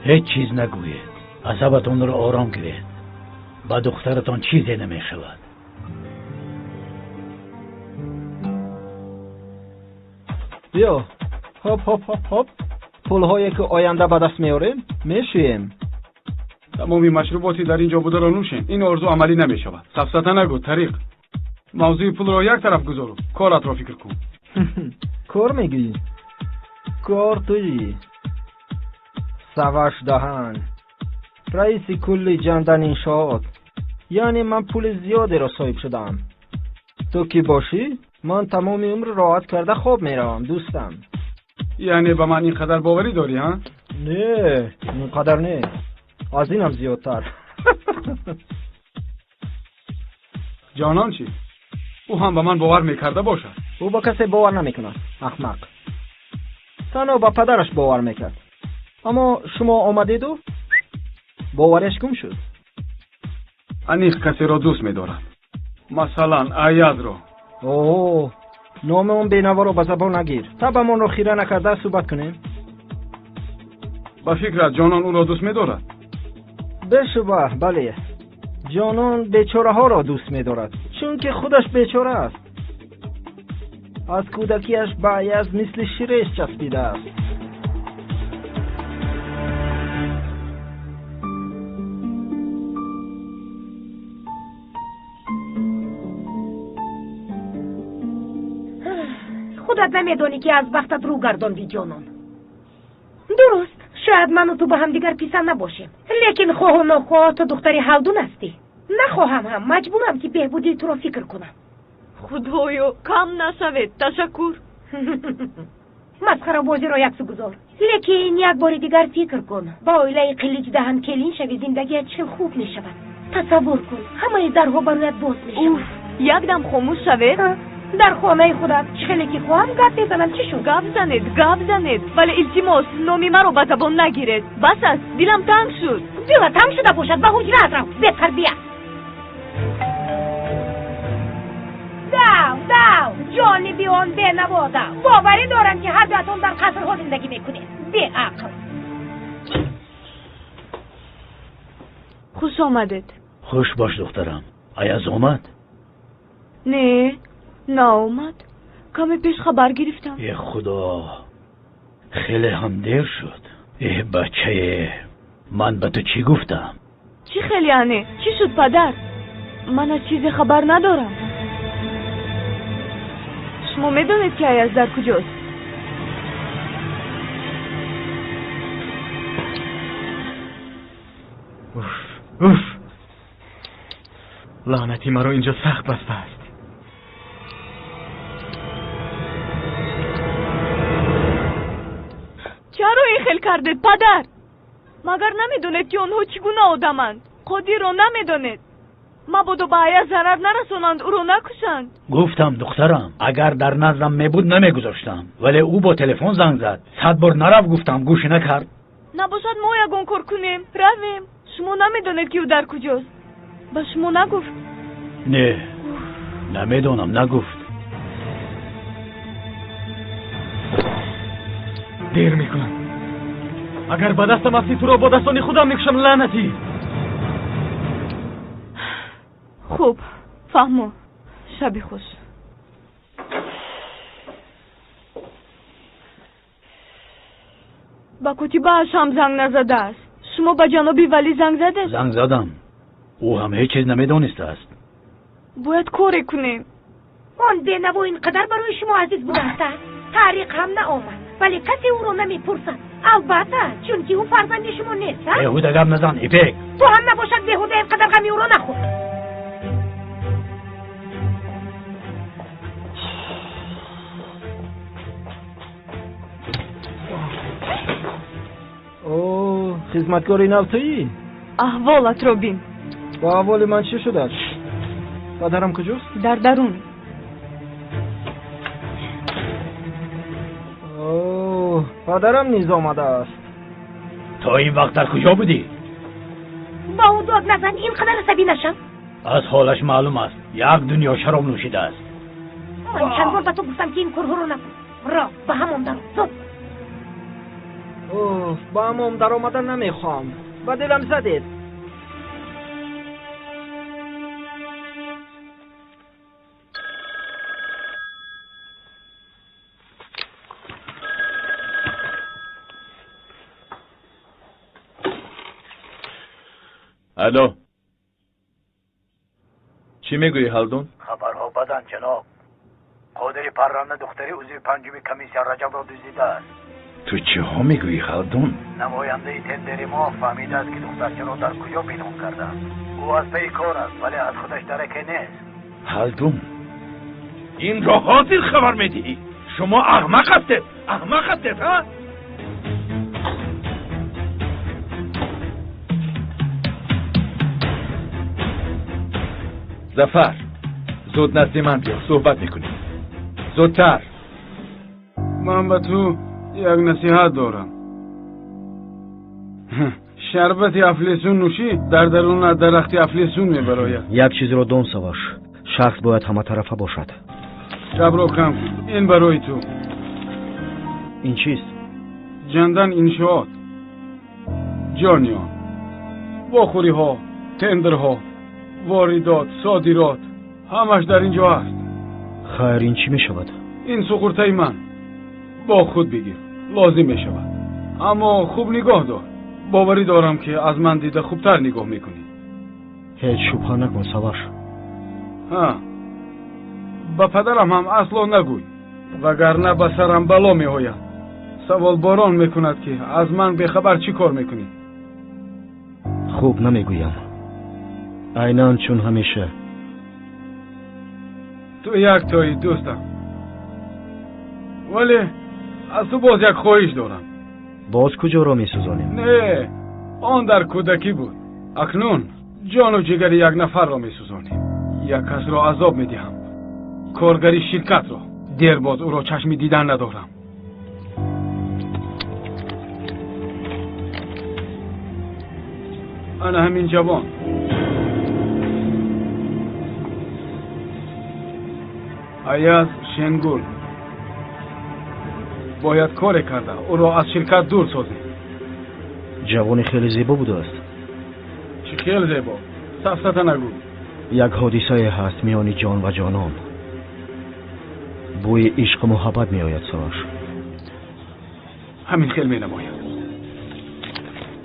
ҳеҷ чиз нагӯед, асабатонро ором гиред. Ба духтаратон чизе намешавад. Биё, хоп хоп хоп хоп, пулҳое ки оянда ба даст меорем, мешӯем. Тамоми машруботи дар ин ҷо бударо нӯшем. Ин орзу амалӣ намешавад. Сафсата нагӯ, Тариқ. Мавзӯи пулро як тараф гузору, коратро фикр кун. Кор мегӯӣ? Кор туӣ. Саваш даҳан. Раиси кулли ҷандан иншоот. Яъне ман пули зиёдеро соҳиб шудаам. Ту ки бошӣ, ман тамоми умр роҳат карда хоб меравам, дӯстам. Яъне ба ман ин қадар боварӣ дорӣ, ҳа? Не, ин қадар не. Аз инам зиёдтар. Ҷонон чӣ? Ӯ ҳам ба ман бовар мекарда бошад. Ӯ ба касе бовар намекунад, аҳмақ. Танҳо ба падараш бовар мекард. Аммо шумо омадеду бовараш гум шуд. Аниқ касеро дӯст медорад. Масалан, Аязро. О, номи он бенаворо ба забон нагир. Табамонро хира накарда суҳбат кунем. Ба фикрат ҷонон ӯро дӯст медорад? Бешубҳа, бале. Ҷонон бечораҳоро дӯст медорад, чунки худаш бечора аст. Аз кӯдакиаш ба Аяз мисли ширеш часпидааст. Худат намедонӣ, ки аз бахтат рӯ гардонди, ҷонон. Дуруст, шояд ману ту ба ҳамдигар писанд набошем, лекин хоҳу нохоҳ ту духтари Ҳалдун ҳастӣ. Нахоҳам ҳам маҷбурам, ки беҳбудии туро фикр кунам. Худоё, кам нашавед, ташаккур. Масхарабозиро яксу гузор, лекин як бори дигар фикр кун. Ба оилаи Қилиҷдаҳан келин шави, зиндагият чӣ хел хуб мешавад. Тасаввур кун, ҳамаи дарҳо ба рӯят боз мешавад. Уф, якдам хомӯш шавед. Дар хонаи худам чӣ хеле ки хоҳам гап мезанам. Чӣ шуд? Гап занед, гап занед, вале илтимос, номи маро ба забон нагиред. Бас аст, дилам танг шуд. Дилат танг шуда бошад, ба ҳуҷраат рав, бетарбия. Дав, дав, ҷониби он бенаво дав. Боварӣ дорам, ки ҳар дуятон дар қасрҳо зиндагӣ мекунед. Беақл. Хуш омадед. Хуш бош, духтарам. Аяз омад? Не, наомад. Каме пеш хабар гирифтам. Э худо, хеле ҳам дер шуд. Э бачае, ман ба ту чӣ гуфтам? Чӣ хел яъне? Чӣ шуд, падар? Ман аз чизе хабар надорам. Шумо медонед, ки Аяз дар куҷост? Уф, уф, лаънатӣ маро инҷо сахт бастааст. Чаро ин хел кардед, падар? Магар намедонед, ки онҳо чӣ гуна одаманд? Қодирро намедонед? Мабодо ба Аяз зарар нарасонанд, ӯро накушанд. Гуфтам, духтарам, агар дар наздам мебуд, намегузоштам, вале ӯ бо телефон занг зад. 100 бор нарав гуфтам, гӯш накард. Набошад, мо ягон кор кунем, равем. Шумо намедонед, ки ӯ дар куҷост? Ба шумо нагуфт? Не, намедонам, нагуфт. Дер мекунам. Агар ба дастам афтӣ, туро бо дастони худам мекушам, лаънатӣ. Хуб, фаҳмо. Шаби хуш. Ба котибааш ҳам занг назадааст. Шумо ба ҷаноби валӣ занг задед? Занг задам. Ӯ ҳам ҳеҷ чиз намедонистааст. Бояд коре кунем. Он бенаво ин қадар барои шумо азиз будааст. Тариқ ҳам наомад, вале касе ӯро намепурсад. Албатта, чунки ӯ фарзанди шумо нест. Беҳуда гап назан, Ипек. Ту ҳам набошад беҳуда ин қадар ғами ӯро нахӯр. О, хизматкори нав туӣ? Аҳволатро бин. Бо аҳволи ман чӣ шудааст? Падарам куҷост? Дар дарун. О, падарам низ омадааст. То ин вақт дар куҷо будӣ? Ба ӯ дод назан, ин қадар асабӣ нашав. Аз ҳолаш маълум аст, як дунё шароб нӯшидааст. Ман чанд бор ба ту гуфтам, ки ин корҳоро накун. Ро, ба ҳамом даро, зуд. Оф, ба ҳамом даромада намехоҳам. Ба дилам задед. Алло, чӣ мегӯӣ, Ҳалдун? Хабарҳо баданд, ҷаноб. Қодири парранда духтари узви панҷуми комиссия Раҷабро дуздидааст. Ту чиҳо мегӯӣ, Халдун? Намояндаи тендери мо фаҳмидааст, ки духтарчаро дар куҷо пинҳон кардааст. Ӯ аз пайи кор аст, вале аз худаш дараке нест. Халдун, инро ҳозир хабар медиҳӣ. Шумо аҳмақ ҳастед, аҳмақ ҳастед, ҳа? Зафар, зуд назди ман биё, суҳбат мекунем. Зудтар. Ман ба ту як насиҳат дорам. Шарбати афлесун нӯшӣ, дар дарунат дарахти афлесун мебарояд. Як чизро дон, Саваш, шахс бояд ҳаматарафа бошад. Шабро кам кун, ин барои ту. Ин чист? Ҷандан иншоот, ҷониён, вохӯриҳо, тендерҳо, воридот, содирот, ҳамаш дар ин ҷо аст. Хайр, ин чӣ мешавад? Ин суғуртаи ман. Бо худ бигир, лозим мешавад. Аммо хуб нигоҳ дор. Боварӣ дорам, ки аз ман дида хубтар нигоҳ мекунӣ. Ҳеҷ шубҳа накун, Саваш. Ҳа, ба падарам ҳам асло нагӯй, вагарна ба сарам бало меояд. Саволборон мекунад, ки аз ман бехабар чӣ кор мекунӣ. Хуб, намегӯям. Айнан чун ҳамеша. Ту яктоӣ, дӯстам, вале аз ту боз як хоҳиш дорам. Боз куҷоро месӯзонем? Не, он дар кӯдакӣ буд. Акнун ҷону ҷигари як нафарро месӯзонем. Як касро азоб медиҳам, коргари ширкатро. Дер боз ӯро чашми дидан надорам. Ана ҳамин ҷавон. Аяз Шенгул. Бояд коре карда ӯро аз ширкат дур созем. Ҷавони хеле зебо будааст. Чӣ хел зебо? Сафсата нагӯ. Як ҳодисае ҳаст миёни ҷон ва ҷонон. Бӯи ишқу муҳаббат меояд, Саваш. Ҳамин хел менамояд.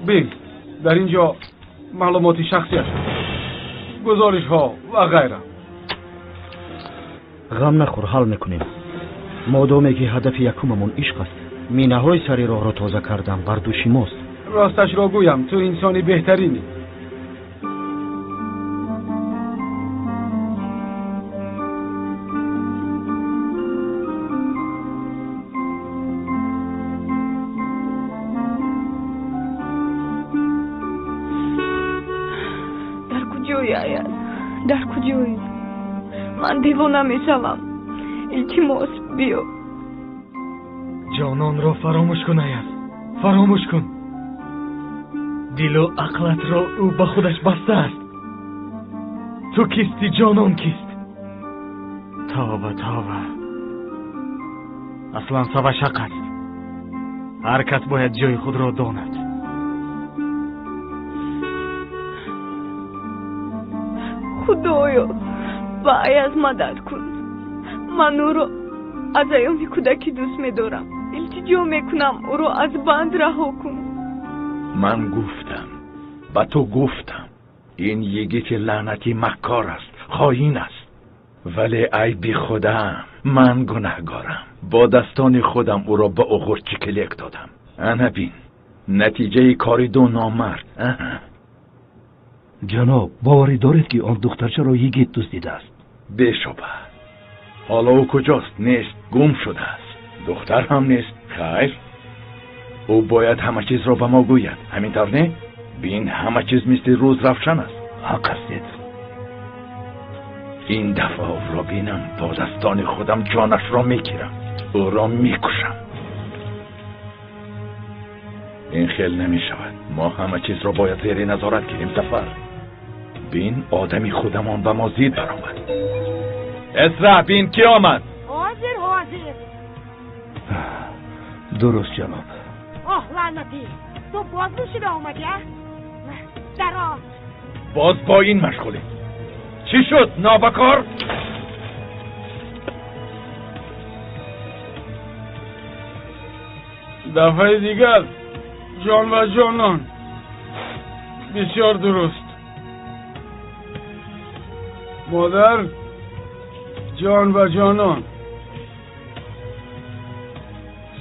Бин, дар ин ҷо маълумоти шахсиаш, гузоришҳо ва ғайра. Ғам нахӯр, ҳал мекунем. Модоме ки ҳадафи якумамон ишқ аст, минаҳои сари роҳро тоза кардан бар дӯши мост. Росташро гӯям, ту инсони беҳтаринӣ. Дар куҷои, Аяз? Дар куҷоӣ? Ман девона мешавам. Илтимос, биё. Ҷононро фаромӯш кун, Аяз, фаромӯш кун. Дилу ақлатро ӯ ба худаш бастааст. Ту кисти, ҷонон кист? Тавба, тавба. Аслан Саваш ҳақ аст. Ҳар кас бояд ҷои худро донад. Худоё, ба Аяз мадад кун. Ман ӯро аз айёми кӯдакӣ дӯст медорам. Илтиҷо мекунам, ӯро аз банд раҳо кун. Ман гуфтам, ба ту гуфтам, ин йигити лаънатӣ маккор аст, хоин аст. Вале айби худам, ман гунаҳгорам. Бо дастони худам ӯро ба оғурчи клек додам. Ана бин, натиҷаи кори ду номард. Ҷаноб, боварӣ доред, ки он духтарчаро йигит дуздидааст? Бешубҳа. Ҳоло ӯ куҷост? Нест, гум шудааст. Духтар ҳам нест. Хайр, ӯ бояд ҳама чизро ба мо гӯяд. Ҳамин тавр не? Бин, ҳама чиз мисли рӯз равшан аст. Ҳақ ҳастед. Ин дафъа ӯро бинам, бо дастони худам ҷонашро мегирам, ӯро мекушам. Ин хел намешавад. Мо ҳама чизро бояд зери назорат гирем. Зафар, бин, одами худамон ба мо зид баромад. Эсра, бин, кӣ омад? Ҳозир, ҳозир. Дуруст, ҷаноб. Оҳ, лаънатӣ, ту боз нӯшида омадӣ, а? Даро. Боз бо ин машғулем. Чӣ шуд, нобакор? Дафъаи дигар ҷон ва ҷонон. Бисёр дуруст. Модар, ҷон ва ҷонон.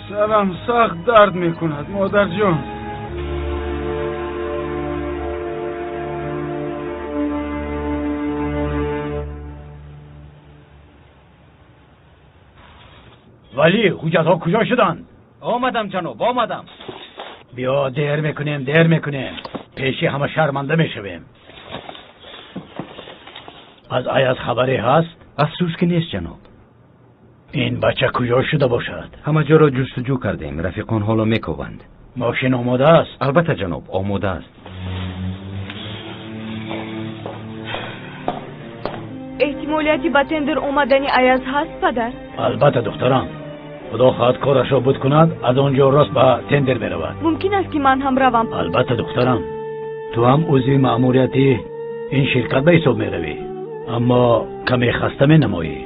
Сарам сахт дард мекунад, модарҷон. Вале ҳуҷҷатҳо куҷо шуданд? Омадам, ҷаноб, омадам. Биё, дер мекунем, дер мекунем. Пеши ҳама шарманда мешавем. Аз Аяз хабаре ҳаст? Афсӯс, ки нест, ҷаноб. Ин бача куҷо шуда бошад? Ҳама ҷоро ҷустуҷӯ кардем. Рафиқон ҳоло мекобанд. Мошин омода аст? Албатта, ҷаноб, омода аст. Эҳтимолияти ба тендер омадани Аяз ҳаст, падар? Албатта, духтарам. Худо хоҳад корашро буд кунад, аз он ҷо рост ба тендер меравад. Мумкин аст, ки ман ҳам равам? Албатта, духтарам. Ту ҳам узви маъмурияти ин ширкат ба ҳисоб меравӣ, аммо каме хаста менамоӣ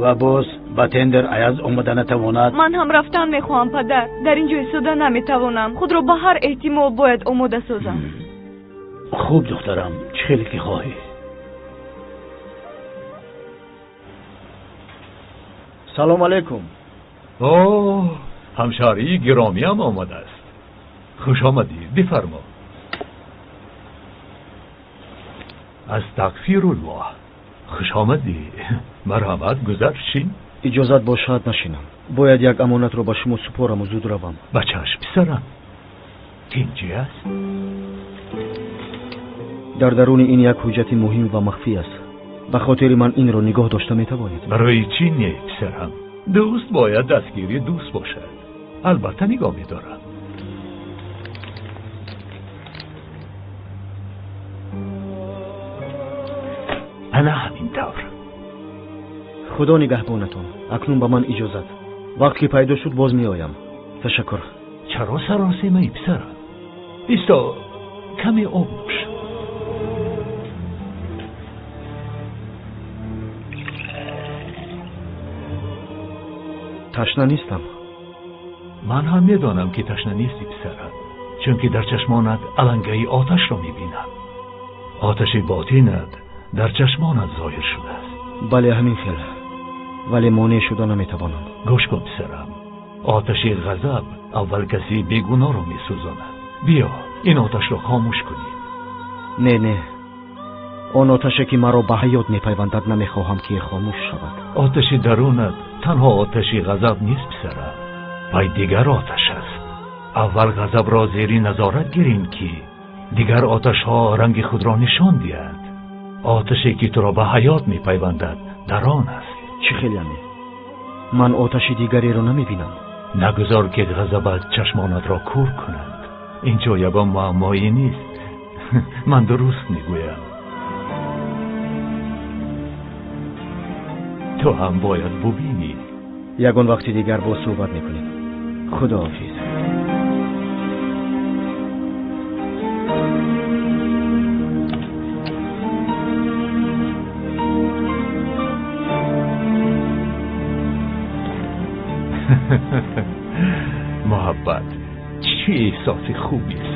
ва боз ба тендер Аяз омада натавонад. Ман ҳам рафтан мехоҳам, падар. Дар ин ҷо истода наметавонам. Худро ба ҳар эҳтимол бояд омода созам. Хуб, духтарам, чӣ хеле ки хоҳӣ. Салом алейкум. Оҳ, ҳамшаҳрии гиромиам омадааст. Хуш омадӣ, бифармо. Астағфируллоҳ, хуш омадӣ. Марҳамат, гузар, шин. Иҷозат бошад, нашинам. Бояд як амонатро ба шумо супораму зуд равам. Ба чашм, писарам. Тинҷӣ аст? Дар даруни ин як ҳуҷҷати муҳим ва махфӣ аст. Ба хотири ман инро нигоҳ дошта метавонед? Барои чӣ не, писарам? Дӯст бояд дастгири дӯст бошад. Албатта нигоҳ медорам. Ана ҳамин тавр. Худо нигаҳбонатон. Акнун ба ман иҷозат. Вақт ки пайдо шуд, боз меоям. Ташаккур. Чаро саросемаи, писарам? Исто, каме об нӯш. Ташна нестам. Ман ҳам медонам, ки ташна нести, писарам, чунки дар чашмонат алангаи оташро мебинам. Оташи ботинат дар чашмонат зоҳир шудааст. Бале, ҳамин хел, вале монеъ шуда наметавонам. Гӯш кун, писарам, оташи ғазаб аввал каси бегуноҳро месӯзонад. Биё, ин оташро хомӯш кунем. Не, не, он оташе ки маро ба ҳаёт мепайвандад, намехоҳам, ки хомӯш шавад. Оташи дарунат танҳо оташи ғазаб нест, писарам, вай дигар оташ аст. Аввал ғазабро зери назорат гирем, ки дигар оташҳо ранги худро нишон диҳанд. Оташе ки туро ба ҳаёт мепайвандад, дар он аст. Чӣ хел яъне? Ман оташи дигареро намебинам. Нагузор, ки ғазабат чашмонатро кур кунад. Ин ҷо ягон муаммоӣ нест. Ман дуруст мегӯям. Ту ҳам бояд бубинӣ. Ягон вақти дигар боз суҳбат мекунем. Худоҳофиз. Муҳаббат чӣ эҳсоси хубест.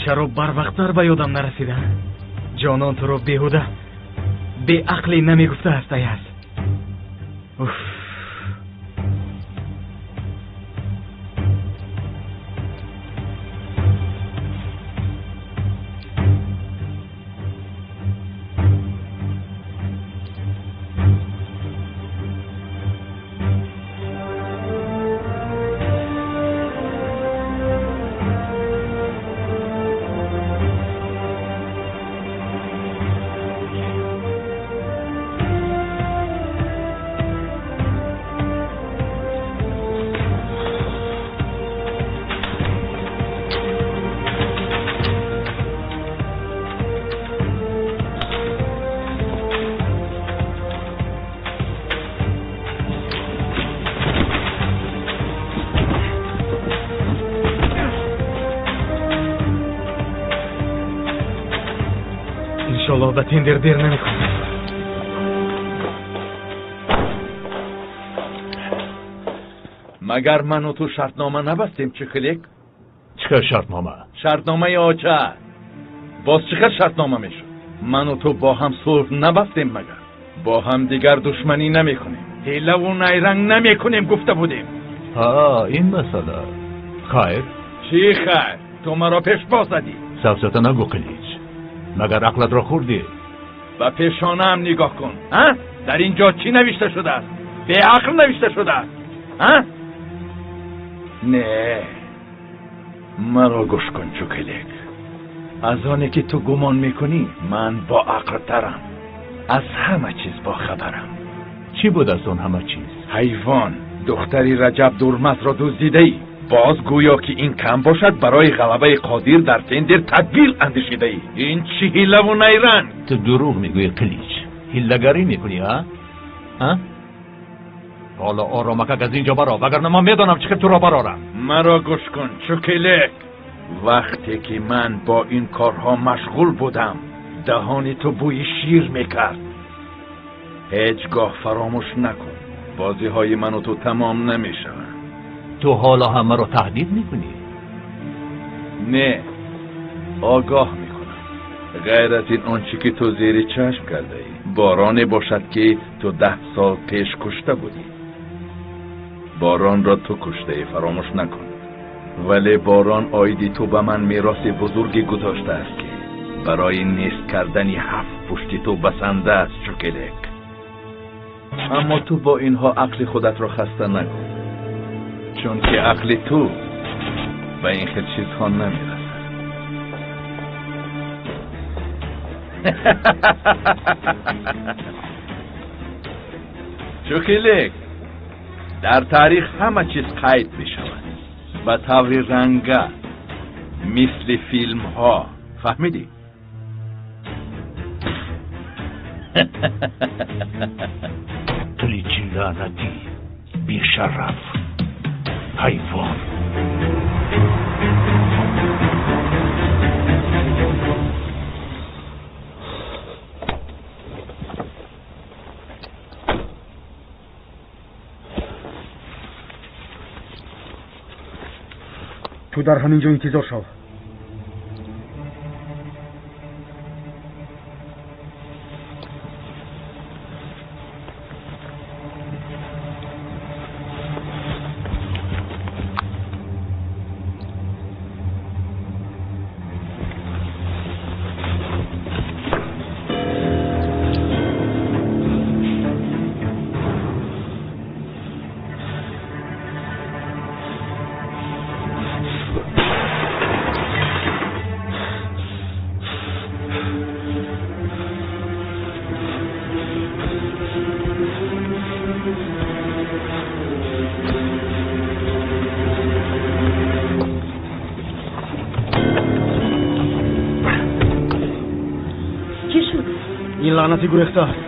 Чаро барвақттар ба ёдам нарасида? Ҷонон туро беҳуда беақлӣ намегуфтааст, Аяз. Уф. Иншоллоҳ ба тендер дер намекунам. Магар ману ту шартнома набастем, Чикилик? Чӣ хел шартнома? Шартномаи оча. Боз чӣ хел шартнома мешуд? Ману ту бо ҳам сулҳ набастем магар? Бо ҳам дигар душманӣ намекунем, ҳилаву найранг намекунем гуфта будем. Ҳа, ин масъала. Хайр. Чӣ хайр? Ту маро пешбоз задӣ. Сафсата нагӯ, Қилич. Магар ақлатро хӯрдӣ? Ба пешонаам нигоҳ кун. А? Дар ин ҷо чӣ навишта шудааст? Беақл навишта шудааст. А? Не, маро гӯш кун, Чукелек. Аз оне ки ту гумон мекунӣ, ман боақлтарам. Аз ҳама чиз бохабарам. Чӣ буд аз он ҳама чиз? Ҳайвон, духтари Раҷаб Дурмазро дуздидаӣ. Боз гӯё ки ин кам бошад, барои ғалабаи Қодир дар тендер тадбир андешидаӣ. Ин чӣ ҳилаву найранг? Ту дурӯғ мегӯӣ, Қилич. Ҳилагарӣ мекунӣ, а? А? Ҳоло оромакак аз ин ҷо баро, вагарна ман медонам чӣ хел туро барорам. Маро гӯш кун, Чукелек. Вақте ки ман бо ин корҳо машғул будам, даҳони ту бӯи шир мекард. Ҳеҷ гоҳ фаромӯш накун, бозиҳои ману ту тамом намешаванд. Ту ҳоло ҳам маро таҳдид мекунӣ? Не, огоҳ мекунам. Ғайр аз ин он чӣ ки ту зери чашм кардаӣ, бороне бошад ки ту 10 сол пеш кушта будӣ. Боронро ту куштаӣ, фаромӯш накун. Вале борон оиди ту ба ман мероси бузурге гузоштааст ки барои нест кардани 7 пушти ту басанда аст, Чукелек. Аммо ту бо инҳо ақли худатро хаста накун, чунки ақли ту ба ин хел чизҳо намерасад. Чукелек, дар таърих ҳама чиз қайд мешавад ба таври ранга, мисли филмҳо. Фаҳмидӣ? Қиличи лаънатӣ, бешараф, ҳайвон. Ту дар ҳамин ҷо интизор шав. Ин лаънатӣ гурехтааст.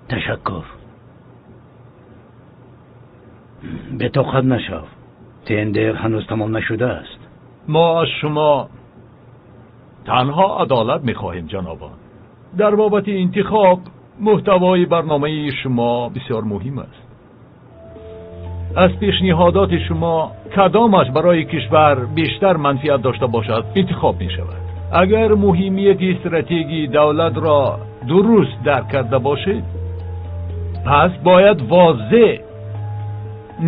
Ташаккур. Бетоқат нашав. Тендер ҳанӯз тамом нашудааст. Мо аз шумо танҳо адолат мехоҳем, ҷанобон. Дар бобати интихоб муҳтавои барномаи шумо бисёр муҳим аст. Аз пешниҳодоти шумо кадомаш барои кишвар бештар манфиат дошта бошад интихоб мешавад. Агар муҳимияти стратегии давлатро дуруст дарк карда бошед, пас бояд возеҳ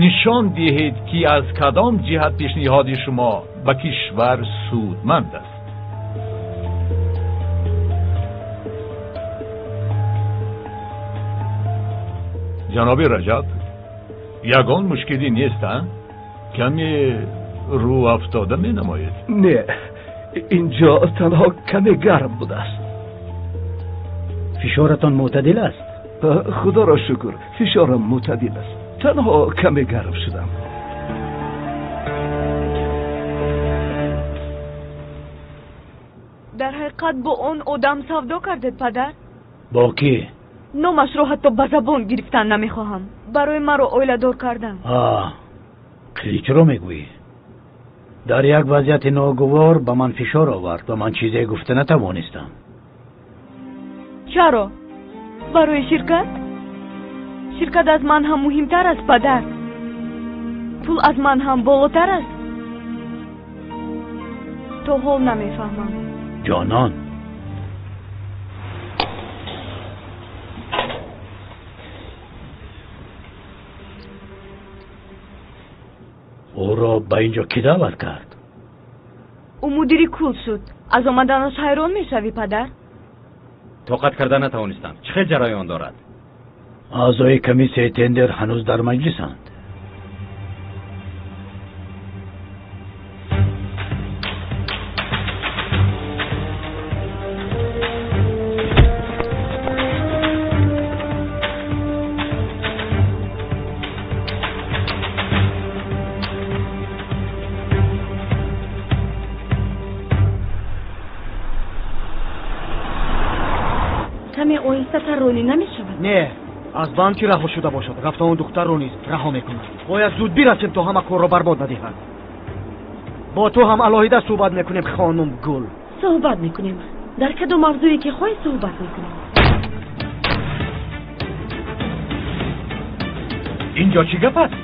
нишон диҳед, ки аз кадом ҷиҳат пешниҳоди шумо ба кишвар судманд аст. Ҷаноби Раҷаб, ягон мушкилӣ нест, а? Каме рӯ афтода менамоед. Не, инҷо танҳо каме гарм будааст. Фишоратон мӯътадил аст? Худоро шукр, фишорам мӯътадил аст. Танҳо каме гарм шудам. Дар ҳақиқат бо он одам савдо кардед, падар? Бо кӣ? Номашро ҳатто ба забон гирифтан намехоҳам. Барои маро оиладор кардан. Қиличро мегӯӣ? Дар як вазъияти ногувор ба ман фишор овард ва ман чизе гуфта натавонистам. Чаро? Барои ширкат? Ширкат аз ман ҳам муҳимтар аст, падар. Пул аз ман ҳам болотар аст. То ҳол намефаҳмам. Ҷонон, ӯро ба инҷо кӣ даъват кард? Ӯ мудири кул шуд. Аз омаданаш ҳайрон мешавӣ, падар? Тоқат карда натавонистам. Чӣ хел ҷараён дорад? Аъзои комиссияи тендер ҳанӯз дар маҷлисанд. Каме оҳистатар ронӣ намешавад? Не, аз банд ки раҳо шуда бошад, рафта он духтарро низ раҳо мекунад. Бояд зуд бирасем, то ҳама корро барбод надиҳад. Бо ту ҳам алоҳида суҳбат мекунем, хонум Гул. Суҳбат мекунем. Дар кадом мавзӯе ки хоҳӣ суҳбат мекунем. Инҷо чӣ гап аст?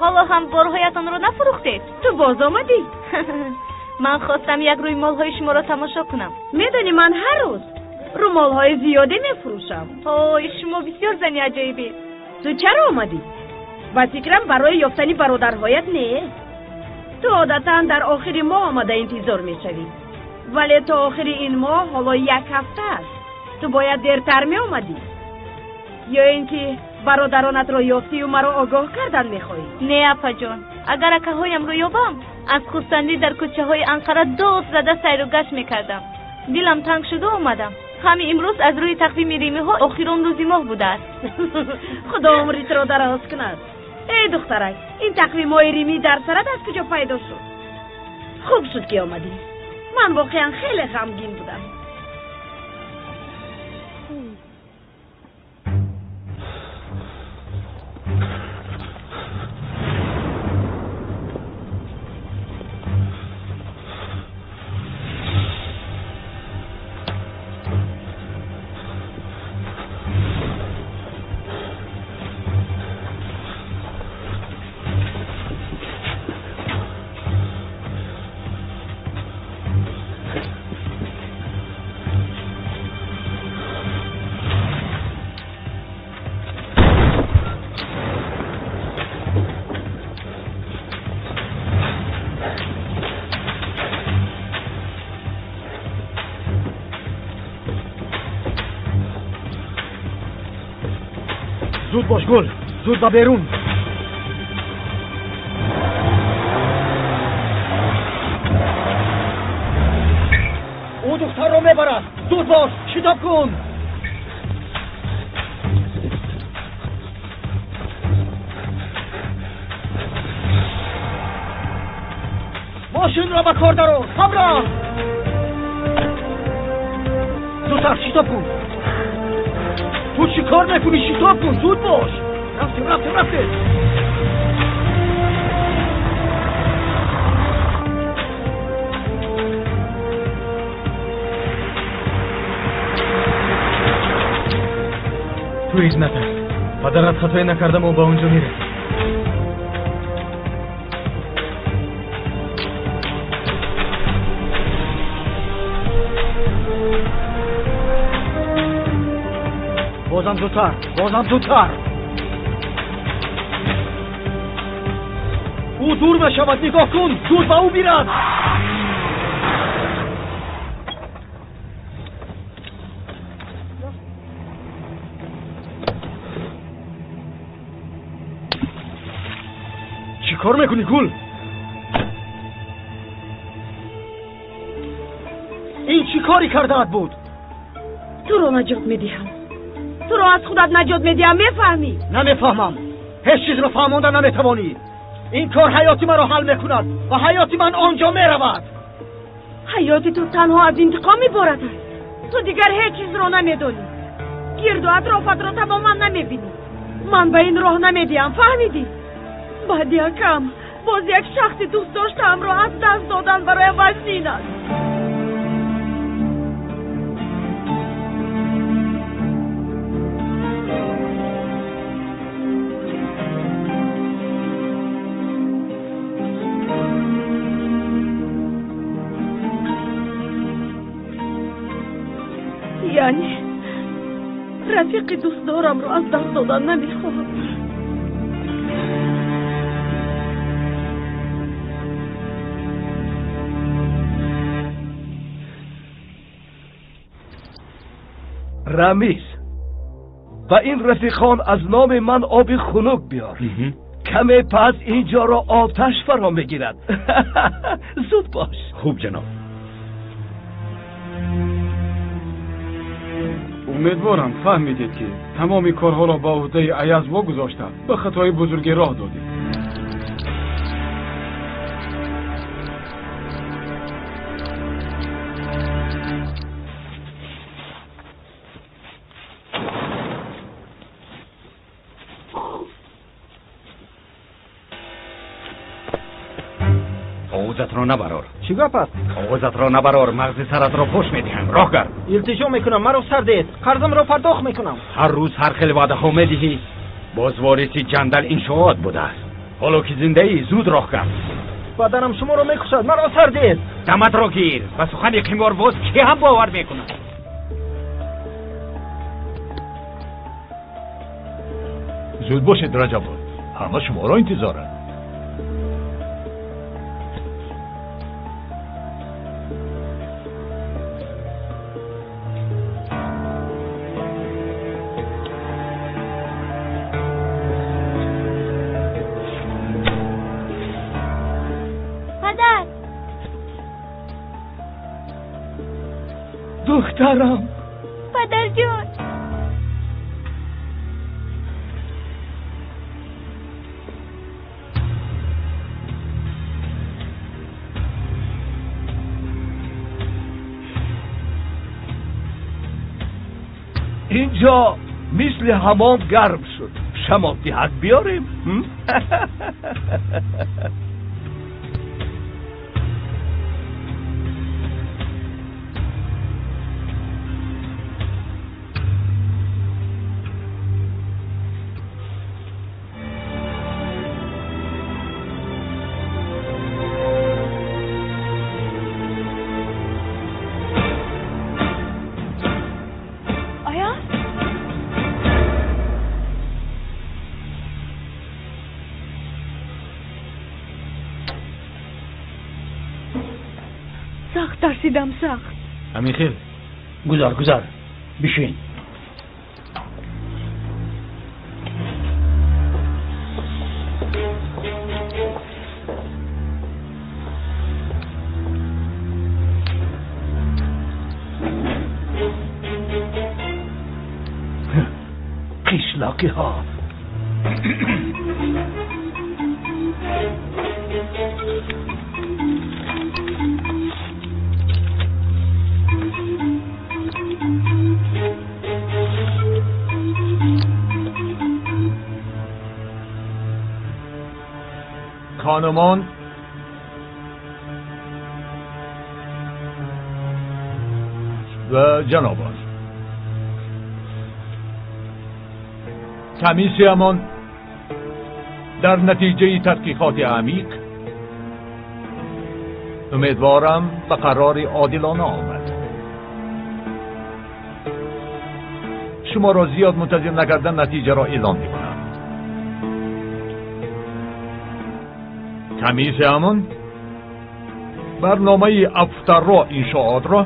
Ҳоло ҳам борҳоятонро нафурӯхтед? Ту боз омадӣ? Ман хостам як рӯймолҳои шуморо тамошо кунам. Медонӣ, ман ҳар рӯз румолҳои зиёде мефурӯшам. Ҳой, шумо бисёр зани аҷоибед. Ту чаро омадӣ? Ба фикрам, барои ёфтани бародарҳоят не. Ту одатан дар охири моҳ омада интизор мешавӣ, вале то охири ин моҳ ҳоло як ҳафта аст. Ту бояд дертар меомадӣ. Ё ин ки бародаронатро ёфтию маро огоҳ кардан мехоҳӣ? Не, апаҷон, агар акаҳоямро ёбам, аз хурсандӣ дар кӯчаҳои Анқара дод зада сайру гашт мекардам. Дилам танг шуда омадам. Ҳами имрӯз аз рӯи тақвими римиҳо охирон рӯзи моҳ будааст. Худо умри туро дароз кунад. Эй духтарак, ин тақвимҳои римӣ дар сарат аз куҷо пайдо шуд? Хуб шуд ки омадӣ. Ман воқеан хеле ғамгин будам. زود باش گل، زود با بیرون. او دختر رو میبرد. زود باش، شتاب کن. ماشین را به کار درآور، همراه. زودتر شتاب کن. تو چی کار میکنی؟ شتاب کن، زود باش. رفتیم رفتیم رفتیم. Ту ҳеҷ натарс. Падарат хатое накарда, мо ба он ҷо мерасем. بازم زودتر، بازم زودتر. او دور میشود، نگاه کن، زود به او بیرد. چی کار میکنی گل؟ این چی کاری کرده بود؟ تو رو نجات میدهم. تو رو از خودت نجات میدهم، میفهمی؟ نمیفهمم. هیچ چیز رو فهمانده نمیتوانی. این کار حیاتی مرا حل میکند و حیاتی من آنجا میرود. حیاتی تو تنها از انتقام عبارت است. تو دیگر هیچ چیز رو نمیدانی. گرد و اطرافت رو تماما نمیبینی. من به این راه نمیدیم، فهمیدی؟ بعد یکم باز یک شخص دوست داشتم رو از دست دادن برای وزین است. یعنی رفیق دوست دارم رو از دست دادن نمیخواهم. رمیز، و این رفیقان از نام من آب خنک بیار. کمی پس اینجا را آتش فرا میگیرد. زود باش. خوب جناب. امیدوارم فهمیدید که تمام کارها را به عهده ایاز واگذاشته به خطای بزرگی راه دادید. آوازت را نبرار. چی گپ است؟ آوازت را نبرار، مغز سرت را پوش میدهم. راه گرد. التجا میکنم، مرا سر دهید، قرضم را پرداخت میکنم. هر روز هر خیل وعده ها میدهی. باز وارث جندل انشاءات بوده است. Ҳоло ки зиндаӣ, зуд роҳ кард. Падарам шуморо мекушад, маро сар диҳед. Даматро гир. Ба сухани қиморбоз кӣ ҳам бовар мекунад? Зуд бошед, Раҷабов, ҳама шуморо интизоранд. Падар! Духтарам! Падарҷон! Инҷо мисли ҳамом гарм шуд. Шамол диҳак биёрем? Сахт тарсидам, сахт. Ҳамин хел. Гузар, гузар, бишин. Қишлоқиҳо. خانمان و جنابان، کمیسیمان در نتیجه تحقیقات عمیق امیدوارم به قرار عادلانه آمد. شما را زیاد منتظر نکردن نتیجه را اعلام میکنم. کمیسیمان برنامه افترا انشاءات را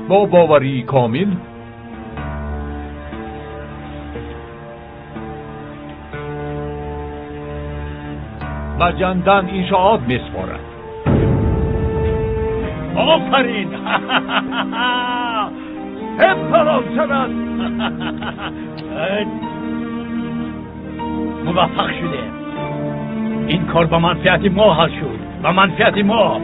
با باوری کامل و جندن انشاءات میسپارد. آفرین! هپ شود. موفق شده. این کار با منفعت ما حل شد. با منفعت ما.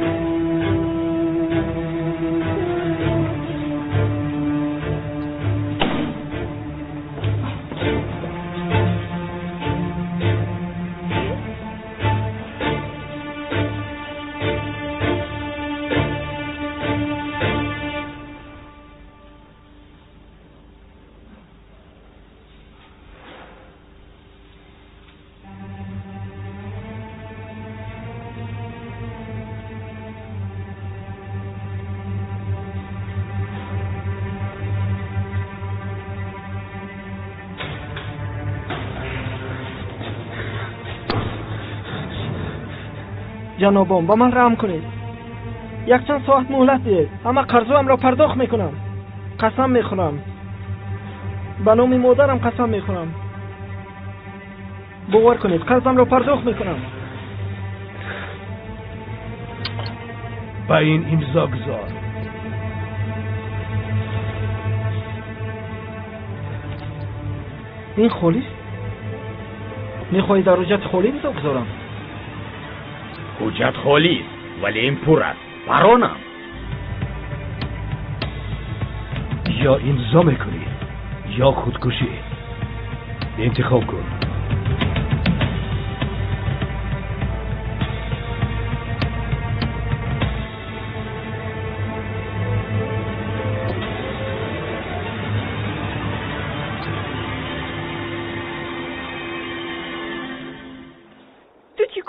Ҷанобон, ба ман раҳм кунед. Якчанд соат муҳлат диҳед. Ҳама қарзоамро пардохт мекунам. Қасам мехӯрам. Ба номи модарам қасам мехӯрам. Бовар кунед, қарзамро пардохт мекунам. Ба ин имзо гузор. Ин холист? Мехоҳӣ дар ҳуҷҷати холӣ имзо гузорам? Ҳуҷҷат холист, вале ин пур аст. Баронам. Ё имзо мекунӣ, ё худкушӣ. Интихоб кун.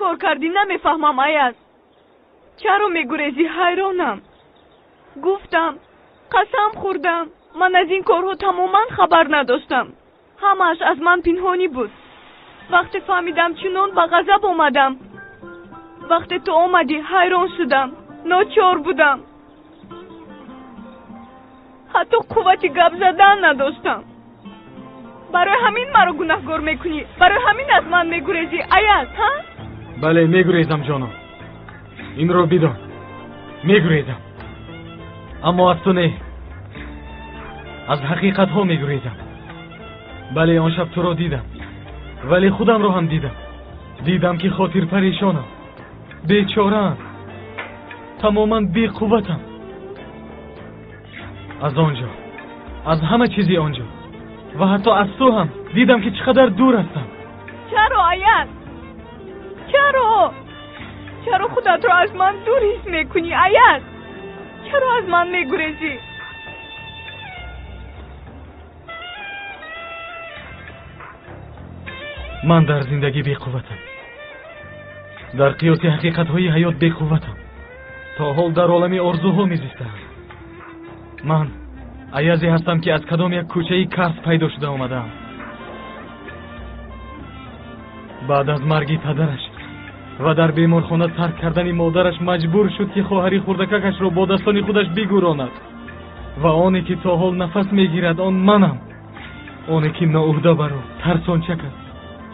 кор кардӣ намефаҳмам, Аяз. Чаро мегурезӣ? Ҳайронам. Гуфтам, қасам хӯрдам, ман аз ин корҳо тамоман хабар надоштам. Ҳамааш аз ман пинҳонӣ буд. Вақте фаҳмидам, чунон ба ғазаб омадам. Вақте ту омадӣ, ҳайрон шудам, ночор будам. Ҳатто қуввати гап задан надоштам. Барои ҳамин маро гунаҳгор мекунӣ, барои ҳамин аз ман мегурезӣ, Аяз, ҳа? Бале, мегурезам, ҷонон. Инро бидон, мегурезам. Аммо аз ту не, аз ҳақиқатҳо мегурезам. Бале, он шаб туро дидам, вале худамро ҳам дидам. Дидам ки хотирпарешонам, бечораам, тамоман беқувватам. Аз он ҷо, аз ҳама чизи он ҷо ва ҳатто аз ту ҳам дидам ки чӣ қадар дур ҳастам. Чаро, Аяз? Чаро? Чаро худатро аз ман дур ҳис мекунӣ, Аяз? Чаро аз ман мегурезӣ? Ман дар зиндагӣ беқувватам. Дар қиёси ҳақиқатҳои ҳаёт беқувватам. То ҳол дар олами орзуҳо мезистам. Ман Аязе ҳастам ки аз кадом як кӯчаи Карс пайдо шуда омадаам. Баъд аз марги падараш ва дар беморхона тарк кардани модараш маҷбур шуд ки хоҳари хурдакакашро бо дастони худаш бигӯронад. Ва оне ки то ҳол нафас мегирад, он манам. Оне ки ноуҳда баро тарсончак аст,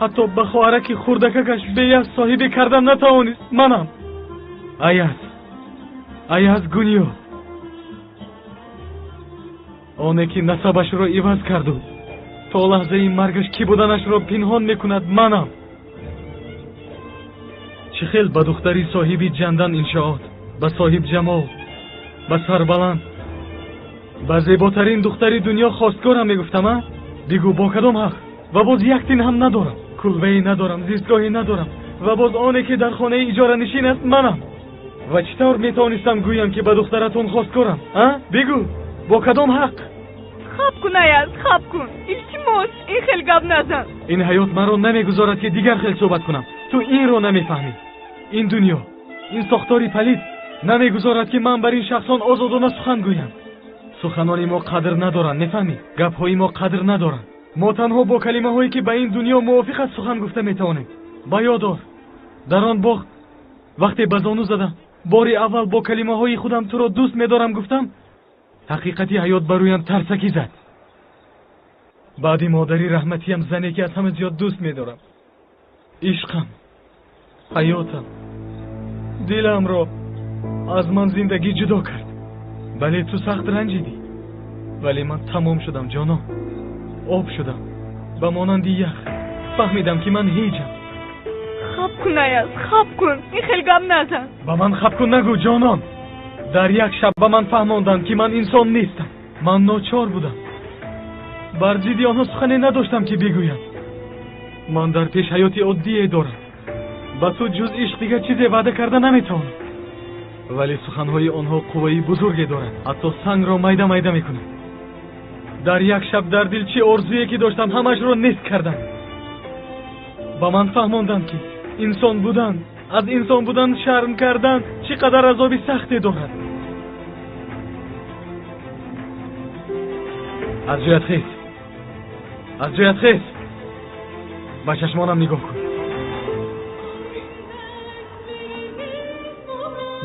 ҳатто ба хоҳараки хурдакакаш беяз соҳибе кардан натавонист, манам. Аяз, Аяз Гунё, оне ки насабашро иваз карду то лаҳзаи маргаш кӣ буданашро пинҳон мекунад, манам. Чӣ хел ба духтари соҳиби ҷандан иншоот, ба соҳиб ҷамол, ба сарбаланд, ба зеботарин духтари дунё хостгорам мегуфтам, а? Бигӯ, бо кадом ҳақ? Ва боз як тин ҳам надорам, кулбае надорам, зистгоҳе надорам, ва боз оне ки дар хонаи иҷоранишин аст, манам. Ва чӣ тавр метавонистам гӯям ки ба духтаратон хостгорам, а? Бигӯ, бо кадом ҳақ? Хаб кун, Аяз, хаб кун. Илтимос, ин хел гап назан. Ин ҳаёт маро намегузорад ки дигар хел суҳбат кунам. Ту инро намефаҳмӣ. Ин дунё, ин сохтори палид намегузорад ки ман бар ин шахсон озодона сухан гӯям. Суханони мо қадр надоранд, мефаҳмӣ? Гапҳои мо қадр надоранд. Мо танҳо бо калимаҳое ки ба ин дунё мувофиқ аст сухан гуфта метавонем. Ба ёд ор, дар он боғ вақте ба зону задам, бори аввал бо калимаҳои худам туро дӯст медорам гуфтам, ҳақиқати ҳаёт ба рӯям тарсакӣ зад. Баъди модари раҳматиям зане ки аз ҳама зиёд дӯст медорам, ишқам, ҳаётам, диламро аз ман зиндагӣ ҷудо кард. Бале, ту сахт ранҷидӣ, вале ман тамом шудам, ҷонон. Об шудам, ба монанди ях. Фаҳмидам ки ман ҳеҷам. Хаб кун, Аяз, хаб кун. Ин хел гап назан. Ба ман хаб кун нагӯ, ҷонон. Дар як шаб ба ман фаҳмонданд ки ман инсон нестам. Ман ночор будам. Бар зидди онҳо сухане надоштам ки бигӯям. Ман дар пеш ҳаёти оддие дорам. Ба ту ҷуз ишқ дигар чизе ваъда карда наметавонам. Вале суханҳои онҳо қувваи бузурге дорад, ҳатто сангро майда майда мекунад. Дар як шаб дар дил чӣ орзуе ки доштам, ҳамашро нест кардам. Ба ман фаҳмонданд ки инсон будан, аз инсон будан шарм кардан чӣ қадар азоби сахте дорад. Аз ҷоят хез, аз ҷоят хез, ба чашмонам нигоҳ кун.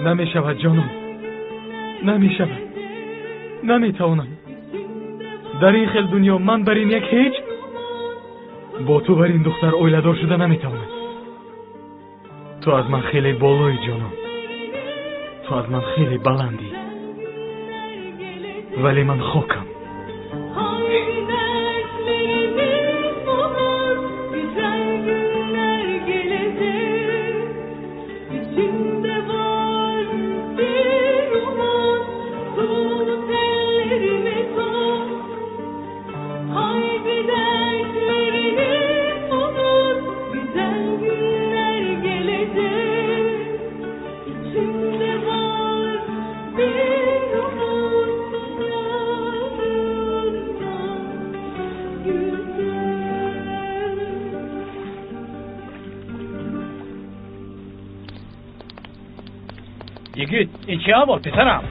Намешавад, ҷонон, намешавад, наметавонам. Дар ин хел дунё ман бар ин як ҳеҷ бо ту бар ин духтар оиладор шуда наметавонам. Ту аз ман хеле болои, ҷонон, ту аз ман хеле баландӣ, вале ман хокам. Bir umut yarından. Йигит, ин чӣ аҳвол, писарам?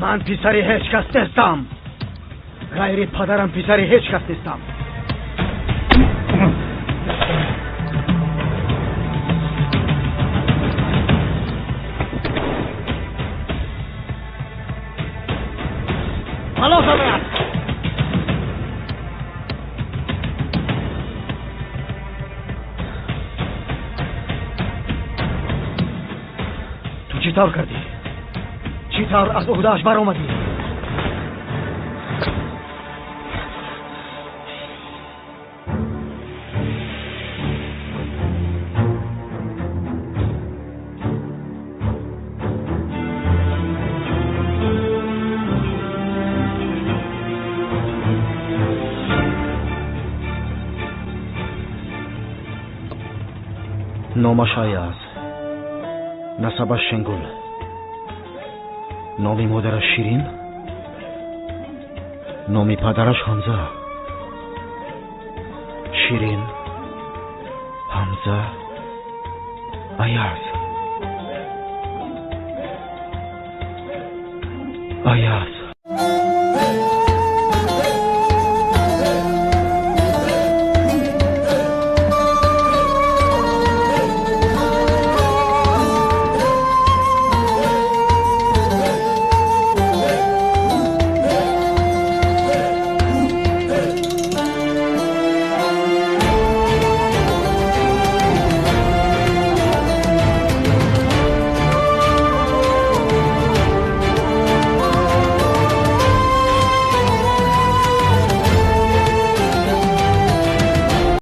Ман писари ҳеҷ кас нестам. Ғайри падарам писари ҳеҷ кас нестам. Халос омад. Ту чӣ тавр кардӣ? Чӣ тавр аз уҳдааш баромадӣ? Номаш Аяз, насабаш Шенгул, номи модараш Ширин, номи падараш Ҳамза. Ширин, Ҳамза, Аяз. Аяз.